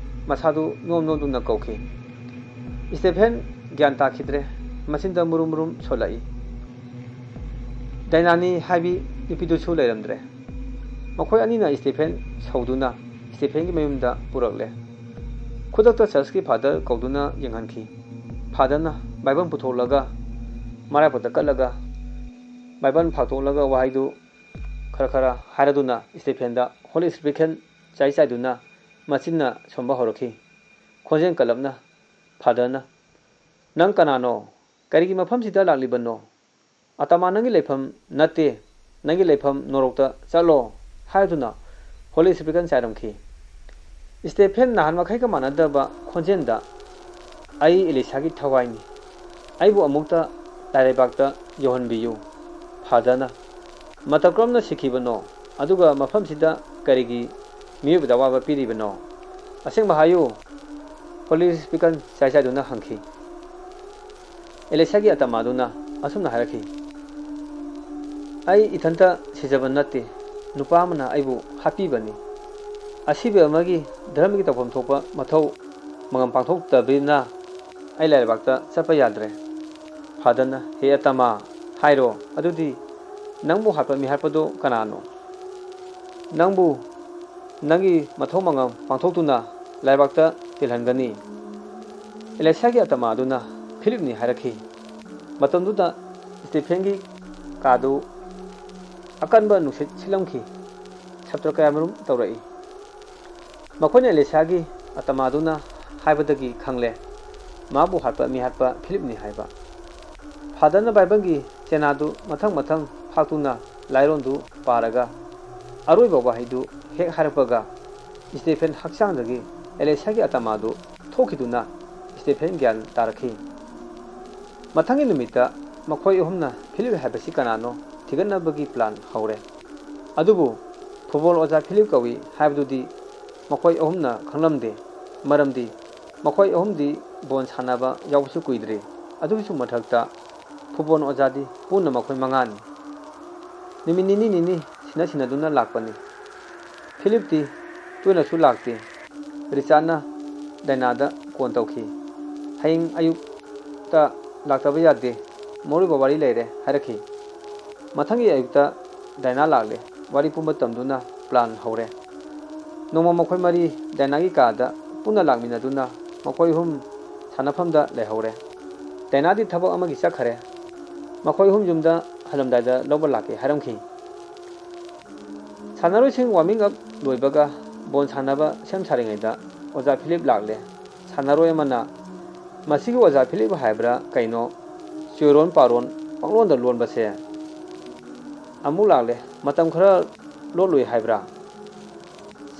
ꯃꯁꯥꯗꯨ ꯅꯣꯝ ꯅꯣꯝꯗꯨꯅ ꯀꯧꯈꯤ꯫ ꯁ꯭ꯇꯦꯐꯦꯟ ꯒ꯭ꯌꯥꯟ ꯇꯥꯈꯤꯗ꯭ꯔꯦ꯫ ꯃꯆꯤꯟꯗ ꯃꯨꯔꯨꯝ ꯃꯨꯔꯨꯝ ꯁꯣꯜꯂꯛꯏ꯫ ꯗꯥꯏꯅꯥꯅꯤ ꯍꯥꯏꯕꯤ ꯅꯨꯄꯤꯗꯨꯁꯨ ꯂꯩꯔꯝꯗ꯭ꯔꯦ꯫ ꯃꯈꯣꯏ ꯑꯅꯤꯅ ꯁ꯭ꯇꯦꯐꯦꯟ ꯁꯧꯗꯨꯅ ꯁ꯭ꯇꯦꯐꯦꯟꯒꯤ ꯃꯌꯨꯝꯗ ꯄꯨꯔꯛꯂꯦ꯫ ꯈꯨꯗꯛꯇ ꯆꯔꯆꯀꯤ ꯐꯥꯗꯔ ꯀꯧꯗꯨꯅ ꯌꯦꯡꯍꯟꯈꯤ꯫ ꯐꯥꯗꯔꯅ ꯕꯥꯏꯕꯜ ꯄꯨꯊꯣꯛꯂꯒ ꯃꯔꯥꯏꯕꯛꯇ ꯀꯠꯂꯒ ꯕꯥꯏꯕꯜ ꯐꯥꯛꯇꯣꯛꯂꯒ ꯋꯥꯍꯩꯗꯨ ꯈꯔ ꯈꯔ ꯍꯥꯏꯔꯗꯨꯅ ꯏꯁꯇꯦꯐꯦꯟꯗ ꯍꯣꯂꯤ ꯁ꯭ꯄꯤꯔꯤꯠ ꯆꯥꯏ ꯆꯥꯏꯗꯨꯅ ꯃꯆꯤꯟꯅ ꯁꯣꯝꯕ ꯍꯧꯔꯛꯈꯤ꯫ ꯈꯣꯟꯖꯦꯜ ꯀꯜꯂꯞꯅ ꯐꯥꯗꯔꯅ, "ꯅꯪ ꯀꯅꯥꯅꯣ? ꯀꯔꯤꯒꯤ ꯃꯐꯝꯁꯤꯗ ꯂꯥꯛꯂꯤꯕꯅꯣ? ꯑꯇꯃꯥ ꯅꯪꯒꯤ ꯂꯩꯐꯝ ꯅꯠꯇꯦ, ꯅꯪꯒꯤ ꯂꯩꯐꯝ ꯅꯣꯔꯣꯛꯇ ꯆꯠꯂꯣ" ꯍꯥꯏꯗꯨꯅ ꯍꯣꯂꯤ ꯁ꯭ꯄꯤꯔꯤꯠ ꯆꯥꯏꯔꯝꯈꯤ꯫ ꯏꯁꯇꯦꯐꯦꯟ ꯅꯍꯥꯟ ꯃꯈꯩꯒ ꯃꯥꯟꯅꯗꯕ ꯈꯣꯟꯖꯦꯜꯗ, "ꯑꯩ ꯑꯦꯂꯤꯁꯥꯒꯤ ꯊꯋꯥꯏꯅꯤ, ꯑꯩꯕꯨ ꯑꯃꯨꯛꯇ ꯂꯥꯏꯔꯩꯕꯥꯛꯇ ꯌꯧꯍꯟꯕꯤꯌꯨ" ꯐꯥꯗꯔꯅ꯫ "ꯃꯇꯧ ꯀꯔꯝꯅ ꯁꯤꯈꯤꯕꯅꯣ, ꯑꯗꯨꯒ ꯃꯐꯝꯁꯤꯗ ꯀꯔꯤꯒꯤ ꯃꯤꯑꯣꯏꯕꯗ ꯑꯋꯥꯕ ꯄꯤꯔꯤꯕꯅꯣ? ꯑꯁꯦꯡꯕ ꯍꯥꯏꯌꯨ", ꯍꯣꯂꯤ ꯁ꯭ꯄꯤꯔꯤꯠ ꯆꯥꯏ ꯆꯥꯏꯗꯨꯅ ꯍꯪꯈꯤ꯫ ꯑꯦꯂꯤꯁꯥꯒꯤ ꯑꯇꯃꯥꯗꯨꯅ ꯑꯁꯨꯝꯅ ꯍꯥꯏꯔꯛꯈꯤ, "ꯑꯩ ꯏꯊꯟꯇ ꯁꯤꯖꯕ ꯅꯠꯇꯦ, ꯅꯨꯄꯥ ꯑꯃꯅ ꯑꯩꯕꯨ ꯍꯥꯠꯄꯤꯕꯅꯤ꯫ ꯑꯁꯤꯕ ꯑꯃꯒꯤ ꯙꯔꯃꯒꯤ ꯇꯧꯐꯝ ꯊꯣꯛꯄ ꯃꯊꯧ ꯃꯉꯝ ꯄꯥꯡꯊꯣꯛꯇꯕꯅꯤꯅ ꯑꯩ ꯂꯥꯏꯔꯩꯕꯥꯛꯇ ꯆꯠꯄ ꯌꯥꯗ꯭ꯔꯦ"꯫ ꯐꯥꯗꯔꯅ, "ꯍꯦ ꯑꯇꯃꯥ, ꯍꯥꯏꯔꯣ ꯑꯗꯨꯗꯤ, ꯅꯪꯕꯨ ꯍꯥꯠꯄ ꯃꯤ ꯍꯥꯠꯄꯗꯨ ꯀꯅꯥꯅꯣ? ꯅꯪꯕꯨ ꯅꯪꯒꯤ ꯃꯊꯧ ꯃꯉꯝ ꯄꯥꯡꯊꯣꯛꯇꯨꯅ ꯂꯥꯏꯕꯥꯛꯇ ꯇꯤꯜꯍꯟꯒꯅꯤ"꯫ ꯑꯦꯂꯤꯁꯥꯒꯤ ꯑꯇꯃꯥꯗꯨꯅ ꯐꯤꯂꯤꯞꯅꯤ ꯍꯥꯏꯔꯛꯈꯤ꯫ ꯃꯇꯝꯗꯨꯗ ꯏꯁꯇꯦꯐꯦꯟꯒꯤ ꯀꯥꯗꯨ ꯑꯀꯟꯕ ꯅꯨꯡꯁꯤꯠ ꯁꯤꯠꯂꯝꯈꯤ꯫ ꯁꯥꯇ꯭ꯔ ꯀꯌꯥꯃꯔꯨꯝ ꯇꯧꯔꯛꯏ꯫ ꯃꯈꯣꯏꯅ ꯑꯦꯂꯤꯁꯥꯒꯤ ꯑꯇꯃꯥꯗꯨꯅ ꯍꯥꯏꯕꯗꯒꯤ ꯈꯪꯂꯦ, ꯃꯥꯕꯨ ꯍꯥꯠꯄ ꯃꯤꯍꯥꯠꯄ ꯐꯤꯂꯤꯞꯅꯤ ꯍꯥꯏꯕ꯫ ꯐꯥꯗꯔꯅ ꯕꯥꯏꯕꯜꯒꯤ ꯆꯦꯅꯥꯗꯨ ꯃꯊꯪ ꯃꯊꯪ ꯐꯥꯛꯇꯨꯅ ꯂꯥꯏꯔꯣꯟꯗꯨ ꯄꯥꯔꯒ ꯑꯔꯣꯏꯕ ꯋꯥꯍꯩꯗꯨ ꯍꯦꯛ ꯍꯥꯏꯔꯛꯄꯒ, ꯏꯁꯇꯦꯐꯦꯟ ꯍꯛꯆꯥꯡꯗꯒꯤ ꯑꯦꯂꯤꯁꯥꯒꯤ ꯑꯇꯃꯥꯗꯨ ꯊꯣꯛꯈꯤꯗꯨꯅ ꯏꯁꯇꯦꯐꯦꯟ ꯒ꯭ꯌꯥꯟ ꯇꯥꯔꯛꯈꯤ꯫ ꯃꯊꯪꯒꯤ ꯅꯨꯃꯤꯠꯇ ꯃꯈꯣꯏ ꯑꯍꯨꯝꯅ ꯐꯤꯂꯤꯞ ꯍꯥꯏꯕꯁꯤ ꯀꯅꯥꯅꯣ ꯊꯤꯒꯠꯅꯕꯒꯤ ꯄ꯭ꯂꯥꯟ ꯍꯧꯔꯦ꯫ ꯑꯗꯨꯕꯨ ꯐꯨꯠꯕꯣꯜ ꯑꯣꯖꯥ ꯐꯤꯂꯤꯞ ꯀꯧꯏ ꯍꯥꯏꯕꯗꯨꯗꯤ ꯃꯈꯣꯏ ꯑꯍꯨꯝꯅ ꯈꯪꯂꯝꯗꯦ, ꯃꯔꯝꯗꯤ ꯃꯈꯣꯏ ꯑꯍꯨꯝꯗꯤ ꯕꯣꯜ ꯁꯥꯟꯅꯕ ꯌꯥꯎꯕꯁꯨ ꯀꯨꯏꯗ꯭ꯔꯤ꯫ ꯑꯗꯨꯒꯤꯁꯨ ꯃꯊꯛꯇ ꯐꯨꯠꯕꯣꯜ ꯑꯣꯖꯥꯗꯤ ꯄꯨꯟꯅ ꯃꯈꯣꯏ ꯃꯉꯥꯅꯤ꯫ ꯅꯨꯃꯤꯠ ꯅꯤꯅꯤ ꯅꯤꯅꯤ ꯁꯤꯟꯅ ꯁꯤꯟꯅꯗꯨꯅ ꯂꯥꯛꯄꯅꯤ꯫ ꯐꯤꯂꯤꯞꯇꯤ ꯇꯣꯏꯅꯁꯨ ꯂꯥꯛꯇꯦ꯫ ꯔꯤꯆꯥꯔꯗꯅ ꯗꯥꯏꯅꯥꯗ ꯀꯣꯜ ꯇꯧꯈꯤ꯫ "ꯍꯌꯦꯡ ꯑꯌꯨꯛꯇ ꯂꯥꯛꯇꯕ ꯌꯥꯗꯦ, ꯃꯔꯨꯑꯣꯏꯕ ꯋꯥꯔꯤ ꯂꯩꯔꯦ" ꯍꯥꯏꯔꯛꯈꯤ꯫ ꯃꯊꯪꯒꯤ ꯑꯌꯨꯛꯇ ꯗꯥꯏꯅꯥ ꯂꯥꯛꯂꯦ꯫ ꯋꯥꯔꯤ ꯄꯨꯝꯕ ꯇꯝꯗꯨꯅ ꯄ꯭ꯂꯥꯟ ꯍꯧꯔꯦ꯫ ꯅꯣꯡꯃ ꯃꯈꯣꯏ ꯃꯔꯤ ꯗꯥꯏꯅꯥꯒꯤ ꯀꯥꯗ ꯄꯨꯟꯅ ꯂꯥꯛꯃꯤꯟꯅꯗꯨꯅ ꯃꯈꯣꯏ ꯑꯍꯨꯝ ꯁꯥꯟꯅꯐꯝꯗ ꯂꯩꯍꯧꯔꯦ꯫ ꯗꯥꯏꯅꯥꯗꯤ ꯊꯕꯛ ꯑꯃꯒꯤ ꯆꯠꯈꯔꯦ꯫ ꯃꯈꯣꯏ ꯑꯍꯨꯝ ꯌꯨꯝꯗ ꯍꯜꯂꯝꯗꯥꯏꯗ ꯂꯧꯕ ꯂꯥꯛꯀꯦ ꯍꯥꯏꯔꯝꯈꯤ꯫ ꯁꯥꯟꯅꯔꯣꯏꯁꯤꯡ ꯋꯥꯔꯃꯤꯡ ꯑꯞ ꯂꯣꯏꯕꯒ ꯕꯣꯜ ꯁꯥꯟꯅꯕ ꯁꯦꯝ ꯁꯥꯔꯤꯉꯩꯗ ꯑꯣꯖꯥ ꯐꯤꯂꯤꯞ ꯂꯥꯛꯂꯦ꯫ ꯁꯥꯟꯅꯔꯣꯏ ꯑꯃꯅ, "ꯃꯁꯤꯒꯤ ꯑꯣꯖꯥ ꯐꯤꯂꯤꯞ ꯍꯥꯏꯕ꯭ꯔꯥ ꯀꯩꯅꯣ, ꯆꯣꯏꯔꯣꯟ ꯄꯥꯔꯣꯟ ꯄꯪꯂꯣꯟꯗ ꯂꯣꯟꯕꯁꯦ ꯑꯃꯨꯛ ꯂꯥꯛꯂꯦ, ꯃꯇꯝ ꯈꯔ ꯂꯣꯠꯂꯨꯏ ꯍꯥꯏꯕ꯭ꯔꯥ?"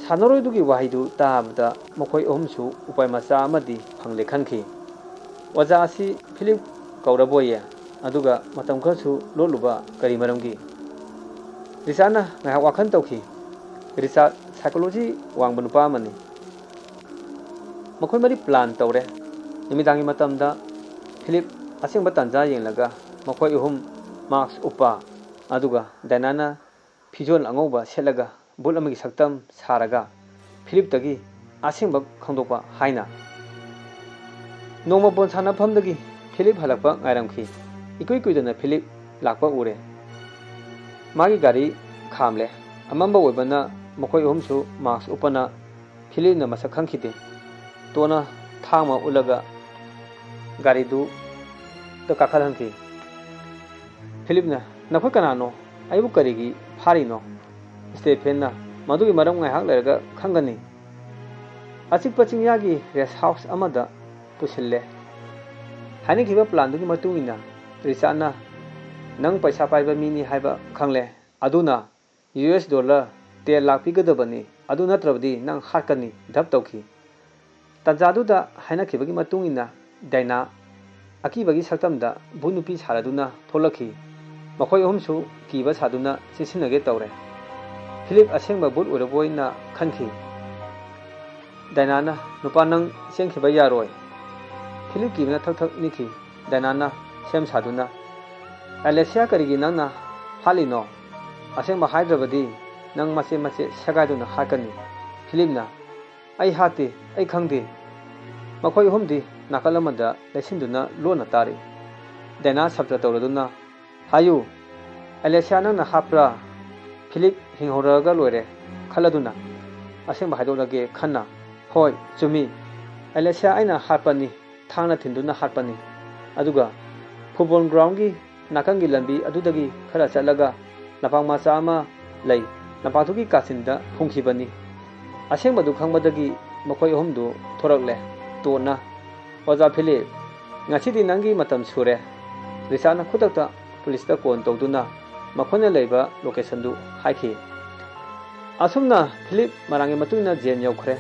ꯁꯥꯟꯅꯔꯣꯏꯗꯨꯒꯤ ꯋꯥꯍꯩꯗꯨ ꯇꯥꯕꯗ ꯃꯈꯣꯏ ꯑꯍꯨꯝꯁꯨ ꯎꯄꯥꯏ ꯃꯆꯥ ꯑꯃꯗꯤ ꯐꯪꯂꯦ ꯈꯟꯈꯤ꯫ "ꯑꯣꯖꯥ ꯑꯁꯤ ꯐꯤꯂꯤꯞ ꯀꯧꯔꯕꯣꯌꯦ? ꯑꯗꯨꯒ ꯃꯇꯝ ꯈꯔꯁꯨ ꯂꯣꯠꯂꯨꯕ ꯀꯔꯤ ꯃꯔꯝꯒꯤ?" ꯔꯤꯆꯥꯔꯗꯅ ꯉꯥꯏꯍꯥꯛ ꯋꯥꯈꯜ ꯇꯧꯈꯤ꯫ ꯔꯤꯆꯥꯔꯗ ꯁꯥꯏꯀꯣꯂꯣꯖꯤ ꯋꯥꯡꯕ ꯅꯨꯄꯥ ꯑꯃꯅꯤ꯫ ꯃꯈꯣꯏ ꯃꯔꯤ ꯄ꯭ꯂꯥꯟ ꯇꯧꯔꯦ꯫ ꯅꯨꯃꯤꯗꯥꯡꯒꯤ ꯃꯇꯝꯗ ꯐꯤꯂꯤꯞ ꯑꯁꯦꯡꯕ ꯇꯥꯟꯖꯥ ꯌꯦꯡꯂꯒ ꯃꯈꯣꯏ ꯑꯍꯨꯝ ꯃꯥꯛꯁ ꯎꯞꯄ, ꯑꯗꯨꯒ ꯗꯥꯏꯅꯥꯅ ꯐꯤꯖꯣꯜ ꯑꯉꯧꯕ ꯁꯦꯠꯂꯒ ꯚꯨꯠ ꯑꯃꯒꯤ ꯁꯛꯇꯝ ꯁꯥꯔꯒ ꯐꯤꯂꯤꯞꯇꯒꯤ ꯑꯁꯦꯡꯕ ꯈꯪꯗꯣꯛꯄ ꯍꯥꯏꯅ꯫ ꯅꯣꯡꯃ ꯕꯣꯜ ꯁꯥꯟꯅꯐꯝꯗꯒꯤ ꯐꯤꯂꯤꯞ ꯍꯜꯂꯛꯄ ꯉꯥꯏꯔꯝꯈꯤ꯫ ꯏꯀꯨꯏ ꯀꯨꯏꯗꯅ ꯐꯤꯂꯤꯞ ꯂꯥꯛꯄ ꯎꯔꯦ꯫ ꯃꯥꯒꯤ ꯒꯥꯔꯤ ꯈꯥꯝꯂꯦ꯫ ꯑꯃꯝꯕ ꯑꯣꯏꯕꯅ ꯃꯈꯣꯏ ꯑꯍꯨꯝꯁꯨ ꯃꯥꯛꯁ ꯎꯞꯄꯅ ꯐꯤꯂꯤꯞꯅ ꯃꯁꯛ ꯈꯪꯈꯤꯗꯦ꯫ ꯇꯣꯟꯅ ꯊꯥꯡ ꯑꯃ ꯎꯠꯂꯒ ꯒꯥꯔꯤꯗꯨꯗ ꯀꯥꯈꯠꯍꯟꯈꯤ꯫ ꯐꯤꯂꯤꯞꯅ, "ꯅꯈꯣꯏ ꯀꯅꯥꯅꯣ? ꯑꯩꯕꯨ ꯀꯔꯤꯒꯤ ꯐꯥꯔꯤꯅꯣ?" ꯁ꯭ꯇꯦꯐꯦꯟꯅ, "ꯃꯗꯨꯒꯤ ꯃꯔꯝ ꯉꯥꯏꯍꯥꯛ ꯂꯩꯔꯒ ꯈꯪꯒꯅꯤ꯫" ꯑꯆꯤꯛꯄ ꯆꯤꯡꯌꯥꯒꯤ ꯔꯦꯁ ꯍꯥꯎꯁ ꯑꯃꯗ ꯄꯨꯁꯤꯜꯂꯦ꯫ ꯍꯥꯏꯅꯈꯤꯕ ꯄ꯭ꯂꯥꯟꯗꯨꯒꯤ ꯃꯇꯨꯡ ꯏꯟꯅ ꯔꯤꯆꯥꯔꯗꯅ, "ꯅꯪ ꯄꯩꯁꯥ ꯄꯥꯏꯕ ꯃꯤꯅꯤ ꯍꯥꯏꯕ ꯈꯪꯂꯦ, ꯑꯗꯨꯅ ꯌꯨ ꯑꯦꯁ ꯗꯣꯂꯔ ꯇꯦꯟ ꯂꯥꯛ ꯄꯤꯒꯗꯕꯅꯤ, ꯑꯗꯨ ꯅꯠꯇ꯭ꯔꯕꯗꯤ ꯅꯪ ꯍꯥꯠꯀꯅꯤ" ꯙꯞ ꯇꯧꯈꯤ꯫ ꯇꯥꯟꯖꯥꯗꯨꯗ ꯍꯥꯏꯅꯈꯤꯕꯒꯤ ꯃꯇꯨꯡ ꯏꯟꯅ ꯗꯥꯏꯅꯥ ꯑꯀꯤꯕꯒꯤ ꯁꯛꯇꯝꯗ ꯚꯨꯠ ꯅꯨꯄꯤ ꯁꯥꯔꯗꯨꯅ ꯊꯣꯛꯂꯛꯈꯤ꯫ ꯃꯈꯣꯏ ꯑꯍꯨꯝꯁꯨ ꯀꯤꯕ ꯁꯥꯗꯨꯅ ꯆꯦꯟꯁꯤꯟꯅꯒꯦ ꯇꯧꯔꯦ꯫ ꯐꯤꯂꯤꯞ ꯑꯁꯦꯡꯕ ꯚꯨꯠ ꯑꯣꯏꯔꯕꯣꯏꯅ ꯈꯟꯈꯤ꯫ ꯗꯥꯏꯅꯥꯅ, "ꯅꯨꯄꯥ, ꯅꯪ ꯆꯦꯟꯈꯤꯕ ꯌꯥꯔꯣꯏ꯫" ꯐꯤꯂꯤꯞ ꯀꯤꯕꯅ ꯊꯛ ꯊꯛ ꯅꯤꯛꯈꯤ꯫ ꯗꯥꯏꯅꯥꯅ ꯁꯦꯝ ꯁꯥꯗꯨꯅ, "ꯑꯦꯂꯦꯁꯤꯌꯥ, ꯀꯔꯤꯒꯤ ꯅꯪꯅ ꯍꯥꯠꯂꯤꯅꯣ? ꯑꯁꯦꯡꯕ ꯍꯥꯏꯗ꯭ꯔꯕꯗꯤ ꯅꯪ ꯃꯆꯦꯠ ꯃꯆꯦꯠ ꯁꯦꯒꯥꯏꯗꯨꯅ ꯍꯥꯠꯀꯅꯤ꯫" ꯐꯤꯂꯤꯞꯅ, "ꯑꯩ ꯍꯥꯠꯇꯦ, ꯑꯩ ꯈꯪꯗꯦ꯫" ꯃꯈꯣꯏ ꯑꯍꯨꯝꯗꯤ ꯅꯥꯀꯜ ꯑꯃꯗ ꯂꯩꯁꯤꯟꯗꯨꯅ ꯂꯣꯟꯅ ꯇꯥꯔꯤ꯫ ꯗꯥꯏꯅꯥ ꯁꯞꯇ ꯇꯧꯔꯗꯨꯅ, "ꯍꯥꯏꯌꯨ, ꯑꯦꯂꯦꯁꯤꯌꯥ ꯅꯪꯅ ꯍꯥꯠꯄ꯭ꯔꯥ? ꯐꯤꯂꯤꯞ ꯍꯤꯡꯍꯧꯔꯒ ꯂꯣꯏꯔꯦ ꯈꯜꯂꯗꯨꯅ ꯑꯁꯦꯡꯕ ꯍꯥꯏꯗꯣꯛꯂꯒꯦ ꯈꯟꯅ꯫" "ꯍꯣꯏ, ꯆꯨꯝꯃꯤ꯫ ꯑꯦꯂꯦꯁꯤꯌꯥ ꯑꯩꯅ ꯍꯥꯠꯄꯅꯤ, ꯊꯥꯡꯅ ꯊꯤꯟꯗꯨꯅ ꯍꯥꯠꯄꯅꯤ꯫ ꯑꯗꯨꯒ ꯐꯨꯠꯕꯣꯜ ꯒ꯭ꯔꯥꯎꯟꯒꯤ ꯅꯥꯀꯟꯒꯤ ꯂꯝꯕꯤ ꯑꯗꯨꯗꯒꯤ ꯈꯔ ꯆꯠꯂꯒ ꯂꯝꯄꯥꯛ ꯃꯆꯥ ꯑꯃ ꯂꯩ, ꯂꯝꯄꯥꯛꯇꯨꯒꯤ ꯀꯥꯆꯤꯟꯗ ꯐꯨꯝꯈꯤꯕꯅꯤ"꯫ ꯑꯁꯦꯡꯕꯗꯨ ꯈꯪꯕꯗꯒꯤ ꯃꯈꯣꯏ ꯑꯍꯨꯝꯗꯨ ꯊꯣꯔꯛꯂꯦ꯫ ꯇꯣꯟꯅ, "ꯑꯣꯖꯥ ꯐꯤꯂꯤꯞ, ꯉꯁꯤꯗꯤ ꯅꯪꯒꯤ ꯃꯇꯝ ꯁꯨꯔꯦ"꯫ ꯔꯤꯆꯥꯔꯗꯅ ꯈꯨꯗꯛꯇ ꯄꯨꯂꯤꯁꯇ ꯀꯣꯜ ꯇꯧꯗꯨꯅ ꯃꯈꯣꯏꯅ ꯂꯩꯕ ꯂꯣꯀꯦꯁꯟꯗꯨ ꯍꯥꯏꯈꯤ꯫ ꯑꯁꯨꯝꯅ ꯐꯤꯂꯤꯞ ꯃꯔꯥꯡꯒꯤ ꯃꯇꯨꯡ ꯏꯟꯅ ꯖꯦꯟ ꯌꯧꯈ꯭ꯔꯦ꯫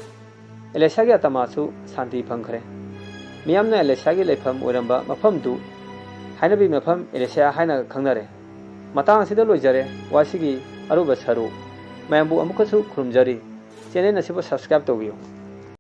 ꯑꯦꯂꯦꯁꯤꯌꯥꯒꯤ ꯑꯇꯃꯥꯁꯨ ꯁꯥꯟꯇꯤ ꯐꯪꯈ꯭ꯔꯦ꯫ ꯃꯤꯌꯥꯝꯅ ꯑꯦꯂꯦꯁꯤꯌꯥꯒꯤ ꯂꯩꯐꯝ ꯑꯣꯏꯔꯝꯕ ꯃꯐꯝꯗꯨ ꯍꯥꯏꯅꯕꯤ ꯃꯐꯝ ꯑꯦꯂꯦꯁꯤꯌꯥ ꯍꯥꯏꯅ ꯈꯪꯅꯔꯦ꯫ ꯃꯇꯥꯡ ꯑꯁꯤꯗ ꯂꯣꯏꯖꯔꯦ꯫ ꯋꯥꯔꯤꯁꯤꯒꯤ ꯑꯔꯣꯏꯕ ꯁꯔꯨꯛ꯫ ꯃꯌꯥꯝꯕꯨ ꯑꯃꯨꯛꯀꯁꯨ ꯈꯨꯔꯨꯝꯖꯔꯤ꯫ ꯆꯦꯅꯦꯜ ꯑꯁꯤꯕꯨ ꯁꯕꯁꯀ꯭ꯔꯥꯏꯕ ꯇꯧꯕꯤꯌꯨ꯫